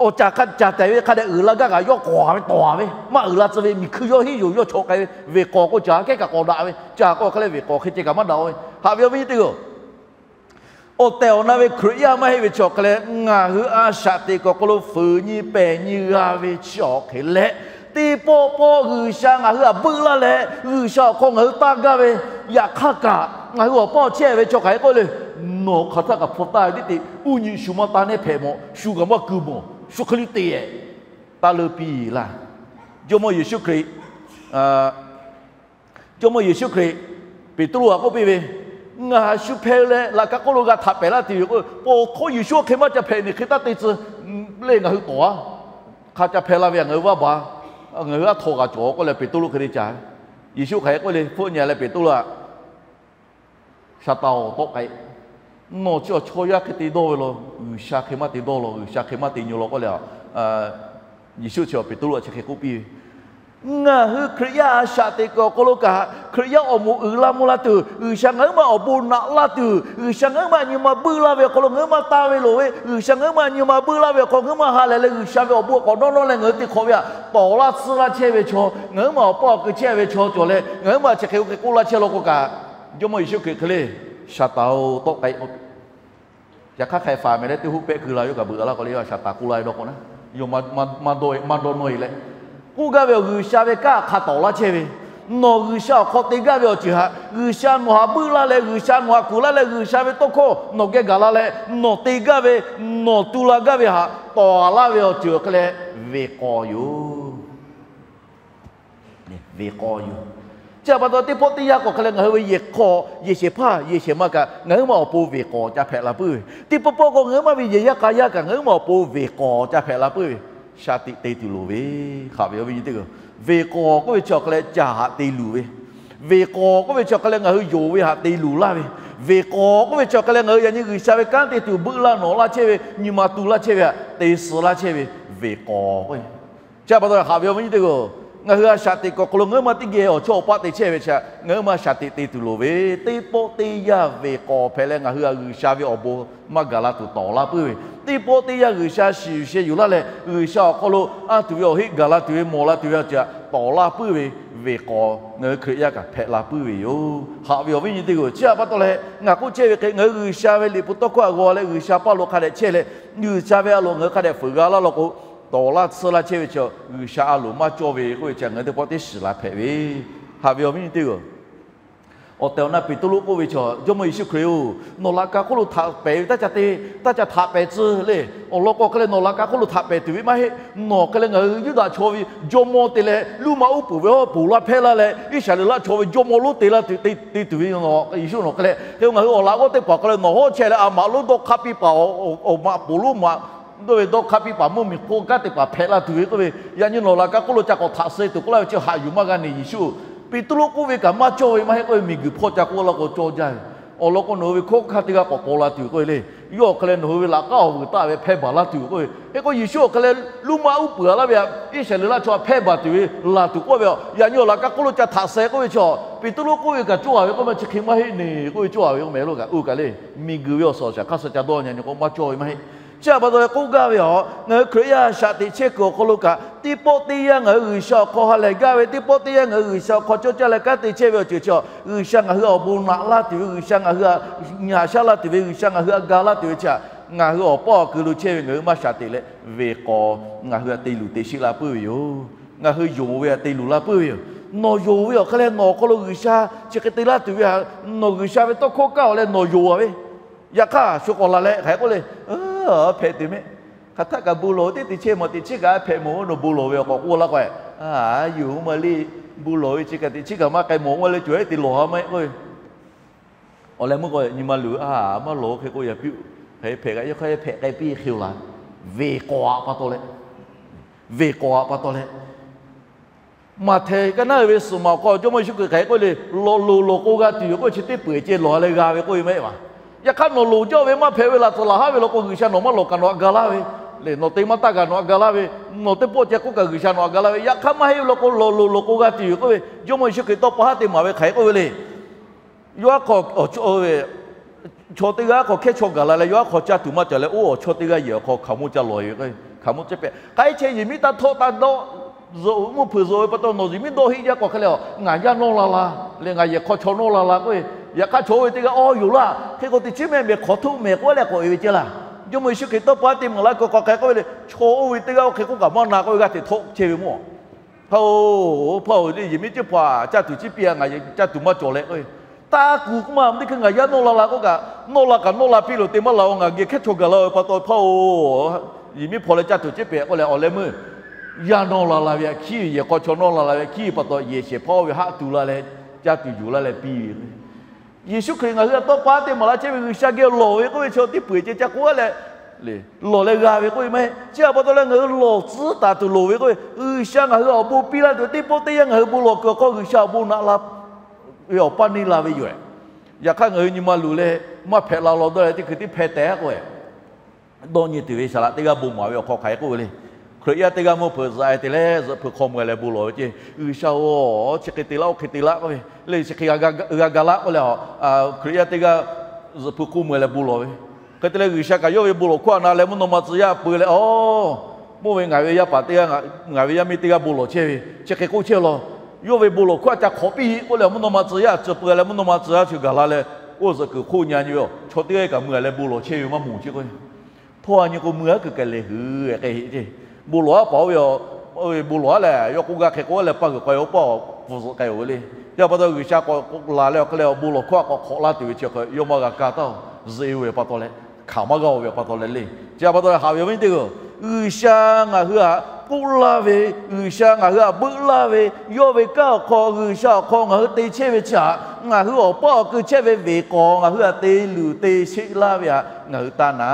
awˬ caˬ hk'a caˬ tehˬ ve hk'a dehꞈ uiˍ la gaˇ kaꞈ yawˇ k'awꞈ haˍ ve tawˍ haˍ ve, maˇ uiˍ la tcuh ve miˬ hkuiˇ yawˇ hiˉ yoˬ yawˇ chawꞈ k'ai ve, veˬ k'awꞈ k'o caˬ kehˉ kaꞈ k'awꞈ daꞈ ve, caˬ k'o hk'e leh veˬ k'awꞈ hk'e ceh kaꞈ maˇ daꞈ-o ve. Haꞈ ve awˬ viˉ teˇ g'aˇ, awˬ tehˬ awˬ na ve Hkriꞈ yaˇ maˇ heˆ ve chi awˬ hk'e leh ngaˬ hui a shaꞈ teꞈ kuiˬ awˬ hk'aw lo fuiˍ nyi pehˬ nyi g'a ve chi awˬ hk'e leh, teˇ pawˆ pawˆ G'uiˬsha ngaˬ hui htaꞈ beuˆ laˇ leh G'uiˬsha awˬ hk'aw ngaˬ hui taˇ gaˇ ve, yaꞈ hk'aˇ kaꞈ ngaˬ hui awˬ pawˆ chehˇ ve chaw hk'aˬ hk'e k'oˆ le, nawˬ hk'aˬ htaˇ kaꞈ hpu taˇ ve tiˉ te, uˉ nyi shu maˇ taˇ nehˉ hpehꞈ mawˬ, shu kaꞈ maˇ ku mawˬ, shu hk'e li te-e, taˇ leuˇ piˇ laˇ. Jawˇmawˇ Yeˍsuˆ Hkriꞈ, Jawˇmawˇ Yeˍsuˆ Hkriꞈ Peˍtruˆ htaꞈ k'oˆ piˇ ve, Ngaˬ shu hpehꞈ leh laꞈ ka hk'oˆ lo g'a htaꞈ pehˍ laˇ tuˬ yoˬ k'o, paw hk'oˆ Yeˍsuˆ hk'e maˇ ca hpehꞈ neˬ hk'e taˇ te tcuh le. Ngaˬ hui tawˍ a hk'a ca hpehꞈ la ve htaꞈ ngaˬ hui vaˇ baˬ, ngaˬ hui aˉ htaw g'a cawˬ k'oˆ leh Peˍtruˆ hk'e te ca. Yeˍsuˆ hk'aˬ hk'e k'oˆ le, Hpfuhˆ nyi leh Peˍtruˆ a, Saˍtanˍ-oˬ, tawˆ k'ai. Nawˬ chi awˬ chaw yaˇ hk'e te dawˇ ve law, G'uiˬsha hk'e maˇ te dawˇ law, G'uiˬsha hk'e maˇ te nyi law k'oˆ leh, Yeˍsuˆ chi Peˍtruˆ htaꞈ chi hk'e k'oˆ piˇ ve, Ngaˬ hui Hkriꞈ yaˇ a shaꞈ teꞈ kuiˬ awˬ hk'aw lo kaꞈ Hkriꞈ yaˇ awˬ moˍ uiˍ la mvuh la tuˬ, G'uiˬsha ngaˬ huiˉ ma awˬ bon naꞈ laˇ tuˬ, G'uiˬsha ngaˬ huiˉ ma nyi ma buiˇ laˇ ve awˬ hk'aw lo ngaˬ huiˉ ma taˇ ve loˍ ve, G'uiˬsha ngaˬ huiˉ ma nyi ma buiˇ laˇ ve awˬ hk'aw ngaˬ huiˉ ma ha lehˬ leh G'uiˬsha ve awˬ bon k'awꞈ nawˉ nawˉ leh ngaˬ hui te hk'awꞈ ve htaꞈ tawˍ laˇ tsuhˇ laˇ chehˇ ve chaw, ngaˬ huiˉ ma awˬ paˇ awˬ keu chehˇ ve chaw cawˬ leh ngaˬ huiˉ ma chi hk'e k'oˆ laˇ chehˇ law k'o kaꞈ, Jawˇmawˇ Yeˍsuˆ Hkriꞈ hk'e le, Saˍtanˍ-oˬ, tawˆ k'ai. Yaꞈ hk'aˇ hk'a hk'e faˍ mehˍ leh teˇ hoˆ pehˆ keu la ve yoˬ kaꞈ beuꞈ laˇ k'o le, Saˍtanˍ k'oˆ laˇ ve dawˇ k'o na, yawˇ maˇ dawˇ nawˇ-e leh, k'oˆ gaˇ ve awˬ G'uiˬsha ve kanˉ hk'a tawˍ laˇ chehˇ ve, nawˬ G'uiˬsha awˬ hk'aw te gaˇ ve awˬ ceuˬ htaꞈ G'uiˬsha nawˬ htaꞈ buiˇ laˇ leh, G'uiˬsha nawˬ htaꞈ kuˬ laˇ leh, G'uiˬsha ve tawˇ hkawˇ nawˬ geh gaˬ la leh, nawˬ te gaˇ ve, nawˬ tu la gaˇ ve htaꞈ tawˍ laˇ ve awˬ ceuˬ awˬ hk'e leh ve k'awˍ yoˬ. Ve k'awˍ yoˬ. Chi htaꞈ pa taw teˇ pawˆ teˇ yanˇ k'awꞈ hk'e leh ngaˬ hui ve yehˬ hk'aw yehˬ shehˍ hpaˇ yehˬ shehˍ ma kaꞈ ngaˬ huiˉ ma awˬ pon ve k'awˍ ca hpehꞈ la puiˉ ve, teˇ pawˆ pawˆ k'o ngaˬ huiˉ ma ve yehˬ yaˇ k'a yaˇ kaꞈ ngaˬ huiˉ ma awˬ pon ve k'awˍ ca hpehꞈ la puiˉ ve, shaˍ tiꞈ te tuˬ loˍ ve, haꞈ ve awˬ viˉ nyi teˇ hpaˍ-oˬ. Ve k'awˍ k'oˆ ve chi awˬ hk'e leh ca haꞈ te luˬ ve, ve k'awˍ k'oˆ ve chi awˬ hk'e leh ngaˬ hui yonˍ ve htaꞈ te luˬ laˇ ve, ve k'awˍ k'oˆ ve chi awˬ hk'e leh ngaˬ hui yaꞈ nyi G'uiˬsha ve kanˉ te tuˬ buiˇ laˇ nawꞈ laˇ chehˇ ve, nyi ma tu laˇ chehˇ ve htaꞈ te suh laˇ chehˇ ve, ve k'awˍ k'oˆ ve. Chi htaꞈ pa taw haꞈ ve awˬ viˉ nyi teˇ hpaˍ-oˬ, ngaˬ hui a shaˍ tiꞈ kuiˬ awˬ hk'aw lo ngaˬ huiˉ ma teˇ geh awˬ chawˇ awˬ paˆ te chehˇ ve chi htaꞈ ngaˬ huiˉ ma shaˍ tiꞈ te tuˬ loˍ ve, teˇ pawˆ teˇ yanˇ ve k'awˍ hpehꞈ leh ngaˬ hui a G'uiˬsha ve awˬ bon maˇ gaˬ la tuˬ tawˍ laˇ puiˉ ve, teˇ pawˆ teˇ yanˇ G'uiˬsha shiˍ yuˬ sheh yuˬ laˇ leh G'uiˬsha awˬ hk'aw lo a tuˬ ve awˬ heˆ gaˬ la tuˬ ve mawˬ la tuˬ ve awˬ ceuˬ htaꞈ tawˍ laˇ puiˉ ve, ve k'awˍ ngaˬ hui Hkriꞈ yaˇ kaꞈ hpehꞈ la puiˉ ve yoˬ. Haꞈ ve awˬ viˉ nyi teˇ hpaˍ-oˬ, chi htaꞈ pa taw leh ngaˬ k'oˆ chehˇ ve hk'e ngaˬ hui G'uiˬsha ve liꞈ hpu tawˇ hkawˇ htaꞈ g'aw leh G'uiˬsha paˇ lo hk'a dehꞈ chehˇ leh, G'uiˬsha ve a loˍ ngaˬ hui hk'a dehꞈ fuiˍ g'a laˇ law k'o, tawˍ laˇ tsuhˇ laˇ chehˇ ve chi G'uiˬsha a loˍ maˇ cawˇ ve k'oˆ ve chi ngaˬ hui teˇ pawˆ teˇ shiˍ la hpehꞈ ve, haꞈ ve awˬ viˉ nyi teˇ hpaˍ-oˬ. Awˬ tehˬ awˬ na Peˍtruˆ k'oˆ ve chi, Jawˇmawˇ Yeˍsuˆ Hkriꞈ-oˬ, nawˬ laꞈ ka hk'oˆ lo htaꞈ pehˍ ve taˇ ca te, taˇ ca htaꞈ pehˍ tcuh le. Awˬ lawn k'o hk'e leh nawˬ laꞈ ka hk'oˆ lo htaꞈ pehˍ tuˬ ve maˇ heˆ. Nawˬ hk'e leh ngaˬ hui Yuˇdaꞈ chaw ve jawˇmawˇ te leh Roˉmaꞈ uˉ peunˍ ve hawˉ ponˬ laˇ hpehˇ laˇ leh Iˉsaˍreˍlaˆ chaw ve jawˇmawˇ lonˉ te laˇ tuˬ, te tuˬ ve Yeˍsuˆ nawˬ hk'e leh, hk'e ngaˬ hui awˬ laꞈ g'awˇ teˇ hpaˍ hk'e leh nawˬ hawˉ chehˇ leh a maꞈ lonˉ dawˇ hk'aˇ piˇ paˍ, awˬ maꞈ ponˬ lonˉ maꞈ dawˇ ve dawˇ hk'aˇ piˇ paˍ mvuhˇmiˬ hk'oˆ kanˉ te paˍ hpehꞈ la tuˬ ve k'oˆ ve, yaꞈ nyi nawˬ laꞈ ka hk'oˆ lo ca k'awꞈ htaꞈ suh tuˬ k'oˆ laˇ ve chi haꞈ yuˬ maˇ g'a neˬ Yeˍsuˆ. Peˍtruˆ k'oˆ ve kaꞈ maˇ cawˇ ve maˇ heˆ k'oˆ ve, miˬguiˬ hpawˇ ca k'oˆ laˇ k'o cawˇ jaˇ ve. Awˬ lawn k'o nawˬ hui ve hkawˇ hkanˇ teˇ g'aˇ k'awꞈ paw la tuˬ k'oˆ ve le. Yawˇ awˬ hk'e leh nawˬ hui ve laꞈ k'aˉ awˬ vuiˬ taˆ ve hpehˇ baˬ laˇ tuˬ k'oˆ ve, hk'e k'o Yeˍsuˆ awˬ hk'e leh Roˉmaꞈ uˉ peunˍ laˇ ve htaꞈ Iˉsaˍreˍlaˆ chaw htaꞈ hpehˇ baˬ tuˬ ve laˬ tuˬ k'oˆ ve, yaꞈ nyi awˬ laꞈ ka hk'oˆ lo ca htaꞈ suh k'oˆ ve chi, Peˍtruˆ k'oˆ ve kaꞈ cawˇ a ve k'oˆ maˇ chi hk'e maˇ heˆ neˬ k'oˆ ve cawˇ a ve k'o mehˍ lo kaꞈ oˇ kaꞈ le. Miˬguiˬ ve awˬ suhˍ awˬ shaˍ hk'aˇ suh ca dawˇ nyi nyi k'o maˇ cawˇ ve maˇ heˆ. Chi htaꞈ pa taw leh k'oˆ gaˇ ve a, ngaˬ hui Hkriꞈ yaˇ shaꞈ teꞈ chehˇ kuiˬ awˬ hk'aw lo kaꞈ teˇ pawˆ teˇ yanˇ ngaˬ hui G'uiˬsha awˬ hk'aw ha lehˬ gaˇ ve, teˇ pawˆ teˇ yanˇ ngaˬ hui G'uiˬsha awˬ hk'aw cawˇ caˇ leh kanˉ te chehˇ ve awˬ ceuˬ chi, G'uiˬsha ngaˬ hui awˬ bon naꞈ laˇ tuˬ ve, G'uiˬsha ngaˬ hui htaꞈ nyi haꞈ shaˉ laˇ tuˬ ve, G'uiˬsha ngaˬ hui htaꞈ ga laˇ tuˬ ve chi htaꞈ ngaˬ hui awˬ paˇ awˬ keu lo chehˇ ve ngaˬ hui maˇ shaꞈ teꞈ leh ve k'awˍ ngaˬ hui htaꞈ te luˬ te sheˆ la puiˉ ve yoˬ. Ngaˬ hui yonˍ ve htaꞈ te luˬ la puiˉ ve yoˬ. Nawˬ yonˍ ve awˬ hk'e leh nawˬ awˬ hk'aw lo G'uiˬsha chi hk'e te laˇ tuˬ ve htaꞈ nawˬ G'uiˬsha ve tawˇ hkawˇ kaˇ awˬ leh nawˬ yonˍ a ve, yaꞈ hk'aˇ shu k'awꞈ laˬ leh hk'aˬ hk'e k'oˆ le, hpehꞈ tuˬ mehˆ. Hk'aˬ htaˆ kaꞈ bon lawˬ ve teˇ teˇ chehˇ mawˬ teˇ chehˇ kaꞈ hpehꞈ mawˬ ve nawˬ bon lawˬ ve awˬ k'awꞈ k'oˆ laˇ k'o, a, yonˍ maˇ le, bon lawˬ ve chi kaꞈ teˇ chehˇ kaꞈ maˇ k'ai mawˬ maˇ le, cawˬ ehˉ te lawˬ ha maˇ heˆ k'oˆ ve. Awˬ leh meuˇ k'o nyi ma luˬ a maˇ lawˬ hk'e k'oˆ yaꞈ piˇ-oˬ. Hk'e hpehꞈ kaꞈ yaꞈ hk'aˇ hpehꞈ k'ai piˇ hk'e-oˬ laˬ. Ve k'awˍ htaꞈ pa taw leh, ve k'awˍ htaꞈ pa taw leh Maꞈhtehˍ kaˇ naˉ uiˍ ve suhˍ maˬ awˬ hk'aw Jawˇmawˇ Yeˍsuˆ Hkriꞈ hk'aˬ hk'e k'oˆ le, lawˬ loˍ lawˬ k'o g'a tuˬ yoˬ k'oˆ ve chi teˇ peu-eˬ ceh lawˬ leh g'a ve k'oˆ ve maˇ heˆ maˬ. Yaꞈ hk'aˇ nawˬ loˍ jaˇ ve maˇ hpehꞈ ve laˬ tcuhˍ laˬ haˉ ve law k'o G'uiˬsha nawˬ maˇ lawˬ kaꞈ nawˬ htaꞈ ga laˇ ve, lehˬ nawˬ te maˇ taˇ kaꞈ nawˬ htaꞈ ga laˇ ve, nawˬ teˇ pawˆ ceh k'oˆ kaꞈ G'uiˬsha nawˬ htaꞈ ga laˇ ve, yaꞈ hk'aˇ maˇ heˆ ve law k'o lawˬ loˍ lawˬ k'o g'a tuˬ yoˬ k'oˆ ve Jawˇmawˇ Yeˍsuˆ Hkriꞈ tawˇ pa haˉ te maˍ ve hk'aˬ hk'e k'oˆ ve le. Yawˇ aˉ hk'aw chaw teˇ g'aˇ aˉ hk'aw hkehˇ chaw gaˬ la leh yawˇ aˉ hk'aw caˇ tuˬ maˇ cawˬ leh oˇ awˬ chawˇ teˇ g'aˇ yehˬ awˬ hk'aw hkaoˍmonˇ ca lawˬ e ve k'o, hkaoˍmonˇ ceh pehꞈ k'ai chehˇ yehˬ miˉ taˇ htawˆ taˇ dawˆ, zuhꞈ mvuhˇ hpeuꞈ zuhꞈ ve pa taw nawˬ yehˬ miˉ dawˆ heˆ jaˇ k'o hk'e leh, ngaˬ yaˇ nawˇ la la, leh ngaˬ yehˬ hk'aw chaw nawˇ la la k'oˆ ve, yaꞈ hk'aˇ chaw oˇ ve teˇ g'aˇ awˇ yoˬ laˇ hk'e k'o teˇ chiˉ mehˆ mehˍ hk'awꞈ htoˆ mehˍ k'oˆ leh k'awꞈ e ve ceh laˇ. Jawˇmawˇ Yeˍsuˆ Hkriꞈ tawˇ pa haˉ te maˍ laˇ k'o hk'aˬ hk'e k'oˆ ve le, chaw oˇ ve teˇ g'aˇ oˇ hk'e k'oˆ kaꞈ maˇ na k'oˆ ve g'aˇ hteꞈ htawˆ chehˇ ve mawˇ. Hpaˇ-oˬ, hpaˇ-oˬ, le yehˬ miˉ ciˉ hpaˍ caˇ tuˬ ciˉ piˇ-a, ngaˬ caˇ tuˬ maˇ cawˬ leh k'o, taˇ kuˬ k'oˆ maˇ teˇ hkui ngaˬ yaˇ nawˇ la la k'oˆ kaꞈ, nawˇ la kaꞈ nawˇ la piˇ loˬ te maˇ laˬ-oˬ, ngaˬ geh hkehˇ chaw gaˬ la ve pa taw hpaˇ-oˬ, yehˬ miˉ hpaw leh caˇ tuˬ ciˉ pehꞈ k'oˆ leh awˬ leh meuˇ yaˇ nawˇ la la ve htaꞈ hkiˉ ve, yehˬ hk'aw chaw nawˇ la la ve htaꞈ hkiˉ ve pa taw yehˬ shehˍ hpaˇ oˇ ve haˆ tu laˇ leh caˇ tuˬ yuˬ laˇ leh piˇ ve Yeˍsuˆ Hkriꞈ ngaˬ hui a tawˇ pa teˇ maˍ la chehˇ ve G'uiˬsha geh lawˬ ve k'oˆ ve chi teˇ peu-eˬ ceh ca k'oˆ leh, lawˬ leh g'a ve k'oˆ ve maˇ heˆ. Chi htaꞈ pa taw leh ngaˬ hui lawˬ tcuhˉ taˍ tuˬ loˍ ve k'oˆ ve, G'uiˬsha ngaˬ hui awˬ bon piˇ laˇ tuˬ ve teˇ pawˆ teˇ yanˇ ngaˬ hui bon lawˬ kuiˬ awˬ hk'aw G'uiˬsha awˬ bon naꞈ la ve awˬ paˇ neˇ la ve yoˬ. Yaꞈ hk'aˇ ngaˬ hui nyi ma luˬ leh maˇ hpehꞈ la law dawˇ leh teˇ hkui tiˉ hpehˇ tehꞈ k'oˆ ve dawˇ nyi tuˬ ve saˍ laꞈ teˇ g'aˇ bon maˍ ve awˬ hk'aw hk'aˬ hk'e k'oˆ ve le. Hkriꞈ yaˇ teˇ g'aˇ mvuhˇ hpeuꞈ zaꞈ-e te leh zuhꞈ hpeuꞈ hk'aw mui-a leh bon lawˬ ve ceˇ. G'uiˬsha-oˬ, chi hk'e te laˇ, oˇ hk'e te laˇ k'oˆ ve le. Chi hk'e g'a ga laˇ k'oˆ leh, Hkriꞈ yaˇ teˇ g'aˇ zuhꞈ hpeuꞈ hk'oˆ mui-a leh bon lawˬ ve. Hk'e te leh G'uiˬsha kaꞈ yawˇ ve bon lawˬ hkawˇ htaꞈ na leh mvuhˇ naw ma tcuh yaˇ peu leh, aˬ, mvuhˇ ve ngaˬ ve yaˇ paˍ teˇ g'aˇ, ngaˬ ve yaˇ miˇ teˇ g'aˇ bon lawˬ chehˇ ve chi hk'e k'oˆ chehˇ law. Yawˇ ve bon lawˬ hkawˇ htaꞈ ca hk'awꞈ piˇ k'oˆ leh mvuhˇ naw ma tcuh yaˇ tcuh peu leh mvuhˇ naw ma tcuh yaˇ chi gaˬ la leh, oˇ zuhꞈ kuiˬ hk'oˆ nyi nyi ve, chaw teˇ g'aˇ kaꞈ mui-a leh bon lawˬ chehˇ ve maˇ moˍ ceˇ k'o, htawˇ a nyi k'o mui-a kuiˬ k'ai leh hui-e k'ai heˆ ceˇ. Bon lawˬ-aˉ paˍ oˇ ve, oˇ ve bon lawˬ-aˉ lehˬ, yawˇ k'oˆ gaˇ hk'e k'oˆ leh paˇ g'uiˬ k'ai-o, paˇ awˬ pfuhˍ zuhꞈ k'ai-o ve le. Chi pa taw G'uiˬsha k'awꞈ laˬ leh awˬ hk'e leh awˬ bon lawˬ hkawˇ htaꞈ k'awꞈ hk'awꞈ laˇ tuˬ ve chi hk'e yawˇ maˇ g'a kaˇ taˇ-oˬ. Zuhꞈ-e ve pa taw leh, hkanˍ maˇ g'a-o ve pa taw leh le. Chi pa taw haꞈ ve awˬ viˉ teˇ g'aˇ, G'uiˬsha ngaˬ hui htaꞈ k'oˆ laˇ ve, G'uiˬsha ngaˬ hui htaꞈ beuˆ laˇ ve, yawˇ ve kanˉ awˬ hk'aw G'uiˬsha awˬ hk'aw ngaˬ hui te chehˇ ve chi htaꞈ ngaˬ hui awˬ paˇ awˬ kui chehˇ ve venˇ k'awꞈ ngaˬ hui htaꞈ te luˬ te sheˆ laˇ ve htaꞈ ngaˬ hui taˇ na.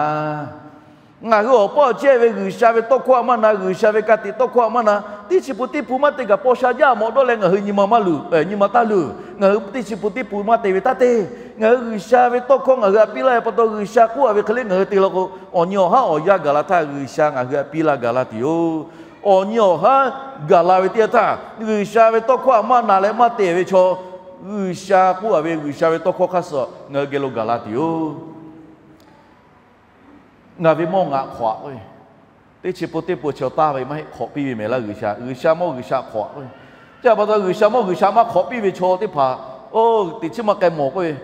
Ngaˬ hui awˬ paˇ awˬ chehˇ ve G'uiˬsha ve tawˇ hkawˇ htaꞈ maˇ na, G'uiˬsha ve ka tiꞈ tawˇ hkawˇ htaꞈ maˇ na, teˇ chi pun teˇ pun maˇ te kaꞈ paw sha jaˇ mawꞈ dawˇ leh ngaˬ hui nyi ma maˇ luˬ, nyi ma taˇ luˬ. Ngaˬ hui teˇ chi pun teˇ pun maˇ te ve taˇ te. Ngaˬ hui G'uiˬsha ve tawˇ hkawˇ ngaˬ hui htaꞈ piˇ laˇ ve pa taw G'uiˬsha k'oˆ-a ve hk'e le ngaˬ hui te law k'o, awˬ nyi awˬ haˉ awˬ yanˇ gaˬ la htaˇ G'uiˬsha ngaˬ hui htaꞈ piˇ laˇ gaˬ la tuˬ yoˬ. Awˬ nyi awˬ haˉ gaˬ la ve teˇ yanˇ htaˇ G'uiˬsha ve tawˇ hkawˇ htaꞈ maˇ na leh maˇ te ve chaw, G'uiˬsha k'oˆ-a ve G'uiˬsha ve tawˇ hkawˇ hk'aˇ suh ngaˬ hui geh lo gaˬ la tuˬ yoˬ. Ngaˬ ve mawˇ ngaˬ hk'awꞈ-a k'o, teˇ chi pun teˇ pun chi taˇ ve maˇ heˆ, hk'awꞈ piˇ ve mehˍ laˇ G'uiˬsha. G'uiˬsha mawˇ G'uiˬsha hk'awꞈ-a k'o, chi pa taw G'uiˬsha mawˇ G'uiˬsha maˇ hk'awꞈ piˇ ve chaw teˇ hpaˍ, oˇ teꞈ chiˉ maˇ k'ai mawˬ k'oˆ ve,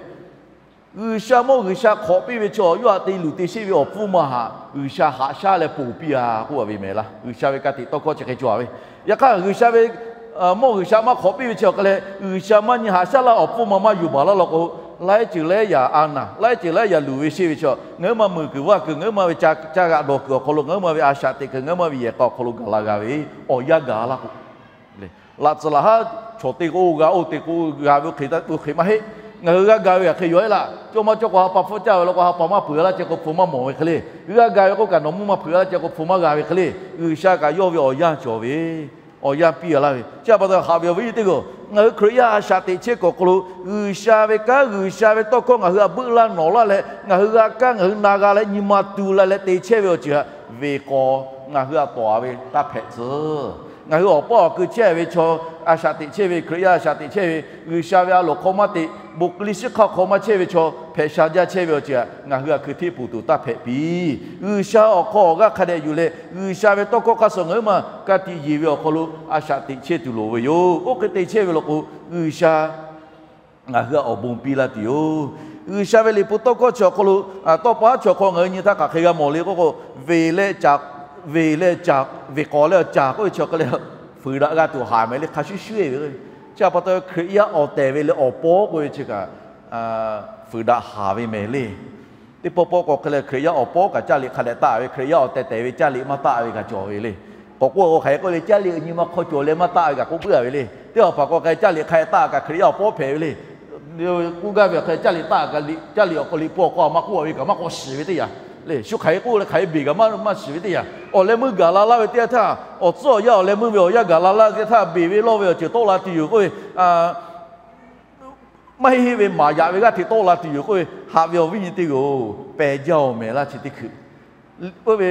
G'uiˬsha mawˇ G'uiˬsha hk'awꞈ piˇ ve chaw yawˇ htaꞈ te luˬ te sheˆ ve awˬ pfuhˇ maˇ haꞈ G'uiˬsha haꞈ shaˉ leh ponˬ piˇ-a k'oˆ-a ve mehˍ laˇ. G'uiˬsha ve ka tiꞈ tawˇ hkawˇ chi hk'e cawˬ-a ve. Yaꞈ hk'aˇ G'uiˬsha ve mawˇ G'uiˬsha maˇ hk'awꞈ piˇ ve chi awˬ hk'e leh G'uiˬsha maˇ nyi haꞈ shaˉ laˇ awˬ pfuhˇ maˇ maˇ yuˬ baˬ laˇ law k'o, laiˉ ceuˬ laiˉ yaꞈ a naˬ, laiˉ ceuˬ laiˉ yaꞈ luˬ ve sheˆ ve chaw, ngaˬ hui ma muiˬ kuiˬ vaˇ kuiˬ, ngaˬ hui ma ve ca g'aꞈ dawˬ kuiˬ awˬ hk'aw lo, ngaˬ hui ma ve a shaꞈ teꞈ kuiˬ, ngaˬ hui ma ve yehˬ k'a awˬ hk'aw lo gaˬ la g'a ve awˬ yanˇ gaˬ laˇ k'o, laꞈ tcuhˍ laˬ haˉ chaw teˇ g'aˇ g'a oˇ te k'o g'a ve oˇ hk'e maˇ heˆ. Ngaˬ hui g'a ga ve hk'e yaw-e laˇ. Cawˇ maˇ cawˇ k'o ha pa hpfuhˇ caˇ ve law k'o ha pa maˇ hpeuꞈ laˇ ceh k'o hpu maˇ mawˬ ve hk'e le. G'a ga ve k'oˆ kaꞈ nawˬ mvuhˇ maˇ hpeuꞈ laˇ ceh k'o hpu maˇ g'a ve hk'e le. G'uiˬsha kaꞈ yawˇ ve awˬ yanˇ cawˬ ve, awˬ yanˇ piˇ-a laˇ ve. Chi pa taw haꞈ ve awˬ viˉ nyi teˇ g'aˇ, ngaˬ hui Hkriꞈ yaˇ a shaꞈ teꞈ chehˇ kuiˬ awˬ hk'aw lo G'uiˬsha ve kanˉ G'uiˬsha ve tawˇ hkawˇ ngaˬ hui htaꞈ beuˆ laˇ nawˬ laˇ leh ngaˬ hui g'a kaˇ ngaˬ hui na g'a leh nyi ma tu la leh te chehˇ ve awˬ ceuˬ htaꞈ venˇ k'awꞈ ngaˬ hui htaꞈ tawˍ-a ve taˇ hpehꞈ tcuh. Ngaˬ hui awˬ paˇ awˬ kui chehˇ ve chaw, a shaꞈ teꞈ chehˇ ve Hkriꞈ yaˇ a shaꞈ teꞈ chehˇ ve, G'uiˬsha ve a loˍ hk'aw maˇ teꞈ, bon kli shiˉ hk'aˇ hk'aw maˇ chehˇ ve chaw hpehꞈ sha jaˇ chehˇ ve awˬ ceuˬ htaꞈ ngaˬ hui htaꞈ hkui hteˇ puˬ tuˬ taˇ hpehꞈ piˇ. G'uiˬsha awˬ hk'aw awˬ g'aˇ hk'a dehꞈ yuˬ leh G'uiˬsha ve tawˇ hkawˇ hk'aˇ suh ngaˬ hui ma ka tiꞈ yeˬ ve awˬ hk'aw lo a shaꞈ teꞈ chehˇ tuˬ loˍ ve yoˬ. Oˇ hk'e te chehˇ ve law k'o, G'uiˬsha ngaˬ hui htaꞈ awˬ bon piˇ laˇ tuˬ yoˬ. G'uiˬsha ve liꞈ hpu tawˇ hkawˇ chi awˬ hk'aw lo, tawˇ pa haˉ chi awˬ hk'aw ngaˬ hui nyi htaˇ hk'aˬ hk'e g'a mawˬ le k'oˆ k'o, venˇ leh caˍ, venˇ leh caˍ, venˇ k'awꞈ leh caˍ k'oˆ ve chi awˬ hk'e leh fuiˍ daꞈ g'a tuˬ haˍ mehˍ le hk'a shuˍ shuˍ-e ve. Chi pa taw Hkriꞈ yaˇ awˬ tehˬ ve leh awˬ pawˇ k'oˆ ve chi kaꞈ fuiˍ daꞈ haˍ ve mehˍ le. Teˇ pawˆ pawˆ k'o hk'e leh Hkriꞈ yaˇ awˬ pawˇ kaꞈ caˇ liꞈ hk'a dehꞈ taˆ ve, Hkriꞈ yaˇ awˬ tehˬ tehˬ ve caˇ liꞈ maˇ taˆ ve kaꞈ cawˬ ve le. K'awꞈ k'oˆ k'o hk'aˬ hk'e k'oˆ le, caˇ liꞈ nyi ma hk'aw cawˬ leh maˇ taˆ ve kaꞈ k'oˆ puiˉ-a ve le. Teˇ hpaˍ hpaˍ k'o hk'e caˇ liꞈ hk'a dehꞈ taˆ kaꞈ Hkriꞈ yaˇ awˬ pawˇ hpehꞈ ve le. K'oˆ gaˇ ve hk'e caˇ liꞈ taˆ kaꞈ, caˇ liꞈ awˬ hk'aw liꞈ hpu awˬ hk'aw maˇ k'oˆ-a ve kaꞈ maˇ k'awꞈ shiˍ ve teˇ yanˇ le. Shu hk'aˬ hk'e k'oˆ leh hk'aˬ hk'e beˬ kaꞈ maˇ shiˍ ve teˇ yanˇ, awˬ leh meuˇ gaˬ la laˇ ve teˇ yanˇ htaˇ, awˬ tcuhˉ awˬ yanˇ awˬ leh meuˇ ve awˬ yanˇ gaˬ la laˇ ve teˇ yanˇ htaˇ beˬ ve lawˇ ve awˬ ceuˬ tawˆ la tuˬ yoˬ k'oˆ ve maˇ heˆ heˆ ve maˍ yaꞈ ve g'aˇ hteꞈ tawˆ la tuˬ yoˬ k'oˆ ve, haꞈ ve awˬ viˉ nyi teˇ g'aˇ-oˬ, pehˬ jaˇ-oˬ mehˍ laˇ chi teˇ hkui. Oˇ ve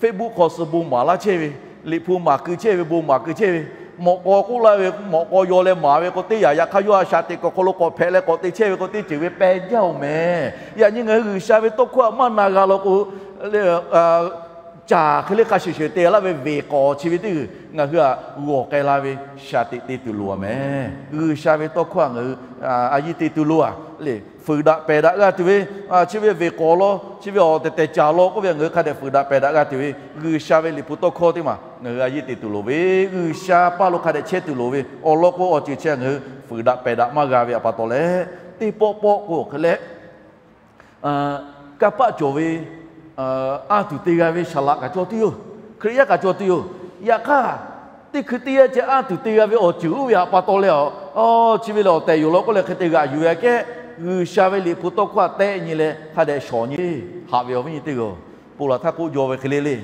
Facebook hk'aw suh bon maˍ laˇ chehˇ ve, liꞈ hpu maˍ keu chehˇ ve, bon maˍ keu chehˇ ve, mawꞈ k'aw k'oˆ laˇ ve mawꞈ k'aw yaw leh maˍ ve k'o teˇ yanˇ, yaꞈ hk'aˇ yawˇ a shaꞈ teꞈ kuiˬ awˬ hk'aw lo k'awꞈ hpehꞈ leh k'awꞈ te chehˇ ve k'o teˇ ceuˬ ve pehˬ jaˇ-oˬ mehˍ. Yaꞈ nyi ngaˬ hui G'uiˬsha ve tawˇ hkawˇ htaꞈ maˇ na g'a law k'o, caˬ hk'e le hk'a shuˍ shuˍ te laˇ ve venˇ k'awꞈ chi ve teˇ g'uiˬ ngaˬ hui htaꞈ g'awˬ k'ai la ve shaˍ teꞈ te tuˬ loˍ-a mehˍ. G'uiˬsha ve tawˇ hkawˇ htaꞈ ngaˬ hui a yiˇ te tuˬ loˍ-a le. Fuiˍ daꞈ pehˬ daꞈ g'a tuˬ ve, chi ve venˇ k'awꞈ law, chi ve awˬ tehˬ tehˬ caˬ law k'oˆ ve ngaˬ hui hk'a dehꞈ fuiˍ daꞈ pehˬ daꞈ g'a tuˬ ve G'uiˬsha ve liꞈ hpu tawˇ hkawˇ teˇ maˬ ngaˬ hui a yiˇ te tuˬ loˍ ve, G'uiˬsha paˇ lo hk'a dehꞈ chehˇ tuˬ loˍ ve awˬ lawn k'o awˬ ceuˬ chi ngaˬ hui fuiˍ daꞈ pehˬ daꞈ maˇ g'a ve pa taw leh, teˇ pawˆ pawˆ k'o hk'e leh kanˇ paˆ cawˬ ve anˇ tuˬ te g'a ve saˍ laꞈ kaꞈ cawˬ tuˬ yoˬ. Hkriꞈ yaˇ kaꞈ cawˬ tuˬ yoˬ. Yaꞈ hk'aˇ, teˇ hkui teˇ yanˇ ceh anˇ tuˬ te g'a ve awˬ ceuˬ oˇ ve htaꞈ pa taw leh, chi ve lehˬ awˬ tehˬ yoˬ law k'oˆ leh hk'e te g'aꞈ yuˬ ve aꞈ kehˉ G'uiˬsha ve Liꞈ hpu tawˇ hkawˇ htaꞈ tehˆ nyi leh hk'a dehꞈ shawˍ nyi. Haꞈ ve awˬ viˉ nyi teˇ g'aˇ-oˬ, ponˬ laˬ htaˇ k'oˆ jaw ve hk'e le le,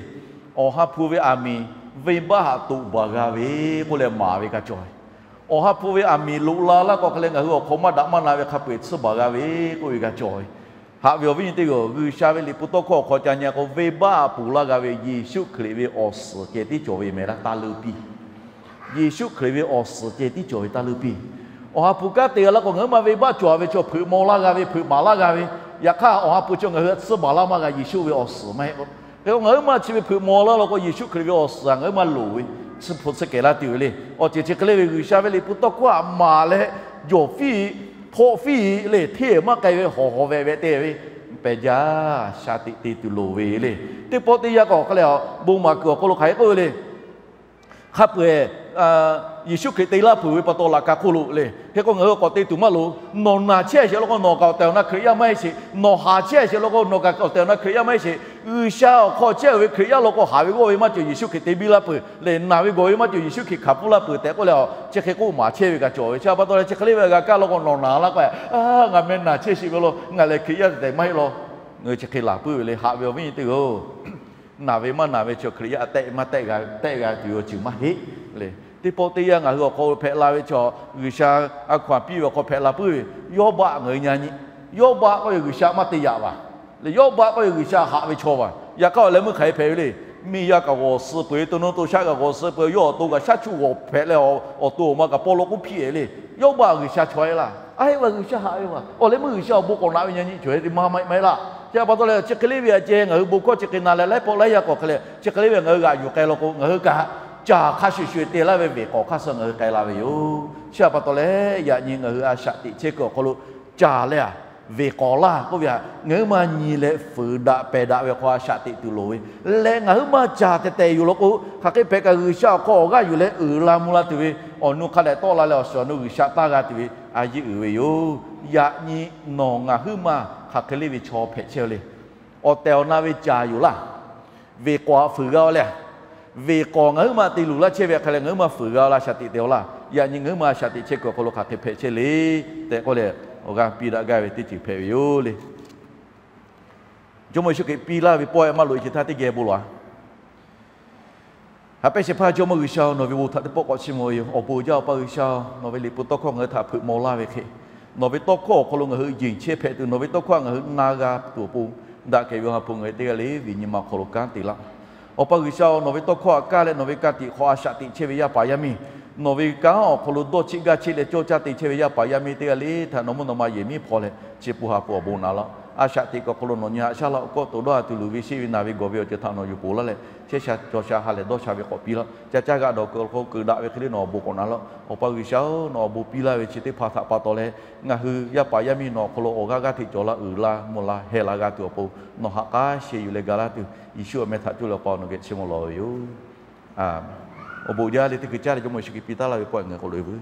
Awˬ ha hpu ve aˬ miˍ venˇbaˆ haꞈ toꞈ baˬ g'a ve k'oˆ leh maˍ ve g'a cawˬ ve. Awˬ ha hpu ve aˬ miˍ loꞈ la laˇ k'o hk'a leh ngaˬ hui awˬ hk'aw maˇ daꞈ maˇ na ve hk'a peu-eˬ tsuhˇ baˬ g'a ve k'oˆ ve g'a cawˬ ve. Haꞈ ve awˬ viˉ nyi teˇ g'aˇ-oˬ, G'uiˬsha ve Liꞈ hpu tawˇ hkawˇ awˬ hk'aw ca nyi k'o, venˇbaˆ haꞈ ponˬ laˇ g'a ve Yeˍsuˆ Hkriꞈ ve awˬ suhˍ ceh tiˉ cawˬ ve mehˍ laˇ taˇ leuˇ piˇ. Yeˍsuˆ Hkriꞈ ve awˬ suhˍ ceh tiˉ cawˬ ve taˇ leuˇ piˇ. Awˬ ha hpu kanˉ te g'a laˇ k'o ngaˬ hui ma venˇbaˆ cawˬ ve chaw hpeuꞈ maw laˇ g'a ve, hpeuꞈ maˍ laˇ g'a ve, yaꞈ hk'aˇ Awˬ ha hpu chaw ngaˬ hui tsuhˇ baˬ laˇ maˇ g'a Yeˍsuˆ ve awˬ suhˍ maˇ heˆ k'o. Hk'e k'o ngaˬ hui ma chi ve hpeuꞈ maw laˇ law k'o Yeˍsuˆ Hkriꞈ ve awˬ suhˍ ngaˬ hui ma loˍ ve, tsuhˇ hpu tsuhˇ kehˬ laˇ tuˬ ve le. Awˬ ceuˬ chi hk'e le ve G'uiˬsha ve Liꞈ hpu tawˇ hkawˇ htaꞈ maˍ leh, jawˬ fiˇ hpawˆ fiˇ le, hteˇ maˇ k'ai ve hawˬ hawˬ vehꞈ vehꞈ te ve, pehˬ jaˇ shaˍ tiꞈ te tuˬ loˍ ve le. Teˇ pawˆ teˇ yanˇ k'o hk'a leh bon maˍ kuiˬ awˬ hk'aw lo hk'aˬ hk'e k'oˆ ve le. Hk'a peu-eˬ Yeˍsuˆ Hkriꞈ te laˇ peuˬ ve pa taw laꞈ ka hk'oˆ lo le. Hk'e k'o ngaˬ hui k'awꞈ te tuˬ maˇ loˍ. Nawˬ naˬ chehˇ sheˍ law k'o nawˬ kaꞈ awˬ tehˬ awˬ na Hkriꞈ yaˇ maˇ heˆ sheˍ. Nawˬ haˍ chehˇ sheˍ law k'o nawˬ kaꞈ awˬ tehˬ awˬ na Hkriꞈ yaˇ maˇ heˆ sheˍ. G'uiˬsha awˬ hk'aw chehˇ ve Hkriꞈ yaˇ law k'o haˍ ve g'awˇ ve maˇ cawˬ Yeˍsuˆ Hkriꞈ te biˇ laˇ peuˬ le. Naˬ ve gawˬ ve maˇ cawˬ Yeˍsuˆ Hkriꞈ hkanˍ pfuhˇ laˇ peuˬ tehꞈ k'oˆ leh, chi hk'e k'oˆ maˍ chehˇ ve kaꞈ cawˬ ve. Chi pa taw leh chi hk'e le ve g'a kaˇ law k'o nawˬ naˬ laˇ k'o, ngaˬ meh naˬ chehˇ sheˍ ve law, ngaˬ lehˬ Hkriꞈ yaˇ tehꞈ maˇ heˆ law. Ngaˬ hui chi hk'e laˬ puiˉ ve le. Haꞈ ve awˬ viˉ nyi teˇ g'aˇ-oˬ, naˬ ve maˇ naˬ ve chaw Hkriꞈ yaˇ tehˆ maˇ tehˆ g'a, tehˆ g'a tuˬ ve awˬ ceuˬ maˇ heˆ le. Teˇ pawˆ teˇ yanˇ ngaˬ hui awˬ hk'aw lo hpehꞈ la ve chaw, G'uiˬsha a hkaw anˬ piˇ ve awˬ hk'aw hpehꞈ la puiˉ ve, Yawˇbaˆ ngaˬ hui nyi nyi. Yawˇbaˆ k'oˆ ve G'uiˬsha maˇ te yaꞈ vaˬ le. Yawˇbaˆ k'oˆ ve G'uiˬsha haꞈ ve chaw vaˬ. Yaꞈ hk'aˇ awˬ leh meuˇ hk'aˬ hk'e hpehꞈ ve le. Miˬ yaˇ kaꞈ g'awˬ suh peuˬ ve, to nuˇ to shaˆ kaꞈ g'awˬ suh peuˬ ve, yawˇ awˬ to kaꞈ shaˉ chuˇ g'awˬ hpehꞈ leh, awˬ to awˬ ma kaꞈ paw lo k'oˆ hpiˇ-e le. Yawˇbaˆ G'uiˬsha chaw-e laˇ. A heˆ vaˬ G'uiˬsha haꞈ ve vaˬ. Awˬ leh meuˇ G'uiˬsha awˬ bon k'awꞈ naꞈ ve nyi nyi cawˬ-e te maˇ maˇ heˆ laˇ. Chi pa taw leh chi hk'e le ve aꞈ ceh ngaˬ hui bon hkawˇ chi hk'e na leh laiˉ pawˆ laiˉ yaˇ k'awꞈ hk'e le, chi hk'e le ve ngaˬ hui g'aꞈ yuˬ k'ai law k'o ngaˬ hui kaꞈ caˬ hk'a shuˍ shuˍ te laˇ ve venˇ k'awꞈ hk'aˇ suh ngaˬ hui k'ai la ve yoˬ. Chi pa taw leh yaꞈ nyi ngaˬ hui a shaꞈ teꞈ chehˇ kuiˬ awˬ hk'aw lo caˬ leh a venˇ k'awꞈ laˇ k'oˆ ve htaꞈ ngaˬ hui maˇ nyi leh fuiˍ daꞈ pehˬ daꞈ ve awˬ hk'aw a shaꞈ teꞈ tuˬ loˍ ve lehˬ, ngaˬ hui maˇ caˬ tehˬ tehˬ yoˬ law k'o, hk'aˬ hk'e hpehꞈ kaꞈ G'uiˬsha awˬ hk'aw awˬ g'aˇ yuˬ leh uiˍ la mvuh la tuˬ ve, awˬ nu hk'a dehꞈ tawˆ la leh awˬ shiˍ awˬ nu G'uiˬsha taˇ g'a tuˬ ve a yeˇ uiˍ ve yoˬ. Yaꞈ nyi nawˬ ngaˬ huiˉ maˬ hk'aˬ hk'e le ve chaw hpehꞈ chehˇ le. Awˬ tehˬ awˬ na ve caˬ yoˬ laˇ. Venˇ k'awꞈ fuiˍ g'a-o leh, venˇ k'awꞈ ngaˬ huiˉ maˬ te luˬ laˇ chehˇ ve hk'e leh ngaˬ huiˉ maˬ fuiˍ g'a-o laˇ, shaꞈ teꞈ te-o laˇ. Yaꞈ nyi ngaˬ huiˉ maˬ shaꞈ teꞈ chehˇ kuiˬ awˬ hk'aw lo hk'aˬ hk'e hpehꞈ chehˇ le tehꞈ k'oˆ leh, awˬ g'aˇ piˇ daꞈ gaˇ ve teˇ ceuˬ hpehꞈ ve yoˬ le. Jawˇmawˇ Yeˍsuˆ Hkriꞈ piˇ laˇ ve pawehˇ maˇ loꞈ-e chi htaˇ teˇ geh bon lawˬ-a. Haꞈ pehnˇ shehˍ hpaˇ Jawˇmawˇ G'uiˬsha-oˬ, nawˬ ve bon htaꞈ teˇ pawˆ k'awꞈ chiˇ mvuh ve yoˬ. Awˬ bon jaˇ Awˬ pa G'uiˬsha-oˬ, nawˬ ve Liꞈ hpu tawˇ hkawˇ ngaˬ hui htaꞈ hpeuꞈ maw laˇ ve hk'e, nawˬ ve tawˇ hkawˇ awˬ hk'aw lo ngaˬ hui yeˬ chehˇ hpehꞈ tuˬ, nawˬ ve tawˇ hkawˇ ngaˬ hui na g'a tuˬ awˬ pon, daꞈ kehˬ ve Awˬ ha hpu ngaˬ hui teˇ g'aˇ le ve nyi ma awˬ hk'aw lo kanˉ te laˇ. Awˬ pa G'uiˬsha-oˬ, nawˬ ve tawˇ hkawˇ htaꞈ kaˇ leh nawˬ ve ka tiꞈ hk'aw a shaꞈ teꞈ chehˇ ve yaˇ paˍ yaˇ miˇ, nawˬ ve kanˉ awˬ hk'aw lo dawˇ cheˆ gaˇ cheˆ leh cawˇ caˇ te chehˇ ve yaˇ paˍ yaˇ miˇ teˇ g'aˇ le htaꞈ nawˬ mvuhˇ naw ma yehˬ miˉ hpaw leh chi pun ha pun awˬ bon naꞈ laˇ. A shaꞈ teꞈ kuiˬ awˬ hk'aw lo nawˬ nyi haꞈ shaˉ laˇ-oˬ. Kawˆ toꞈ dawˇ ha tuˬ luˬ ve sheˆ ve naˬ ve gawˬ ve awˬ ceuˬ htaꞈ nawˬ yuˬ poˬ laˇ leh, chehˇ sha cawˬ sha ha lehˬ dawˇ sha ve k'awꞈ piˇ laˇ. Ca caˇ g'aꞈ dawˬ kuiˬ awˬ hk'aw lo keuꞈ daꞈ ve hk'e le nawˬ awˬ bon k'awꞈ naꞈ laˇ. Awˬ pa G'uiˬsha-oˬ, nawˬ awˬ bon piˇ laˇ ve chi teˇ hpaˍ htaꞈ pa taw leh, ngaˬ hui yaˇ paˍ yaˇ miˇ nawˬ awˬ hk'aw lo awˬ g'aˇ g'aˇ hteꞈ cawˬ la uiˍ la mvuh la heh la g'a tuˬ awˬ pon, nawˬ ha k'aˉ sheh yuˬ leh ga laˇ tuˬ, Yeˍsuˆ awˬ meh htaꞈ coˇ leh Awˬ pa nawˬ geh chiˇ mvuh lawˬ ve yoˬ. Awˬ bon jaˇ le teˇ hkui caˇ leh Jawˇmawˇ Yeˍsuˆ Hkriꞈ piˇ taˉ laˇ ve pawehˇ ngaˬ hui k'awꞈ loꞈ-e veuˬ.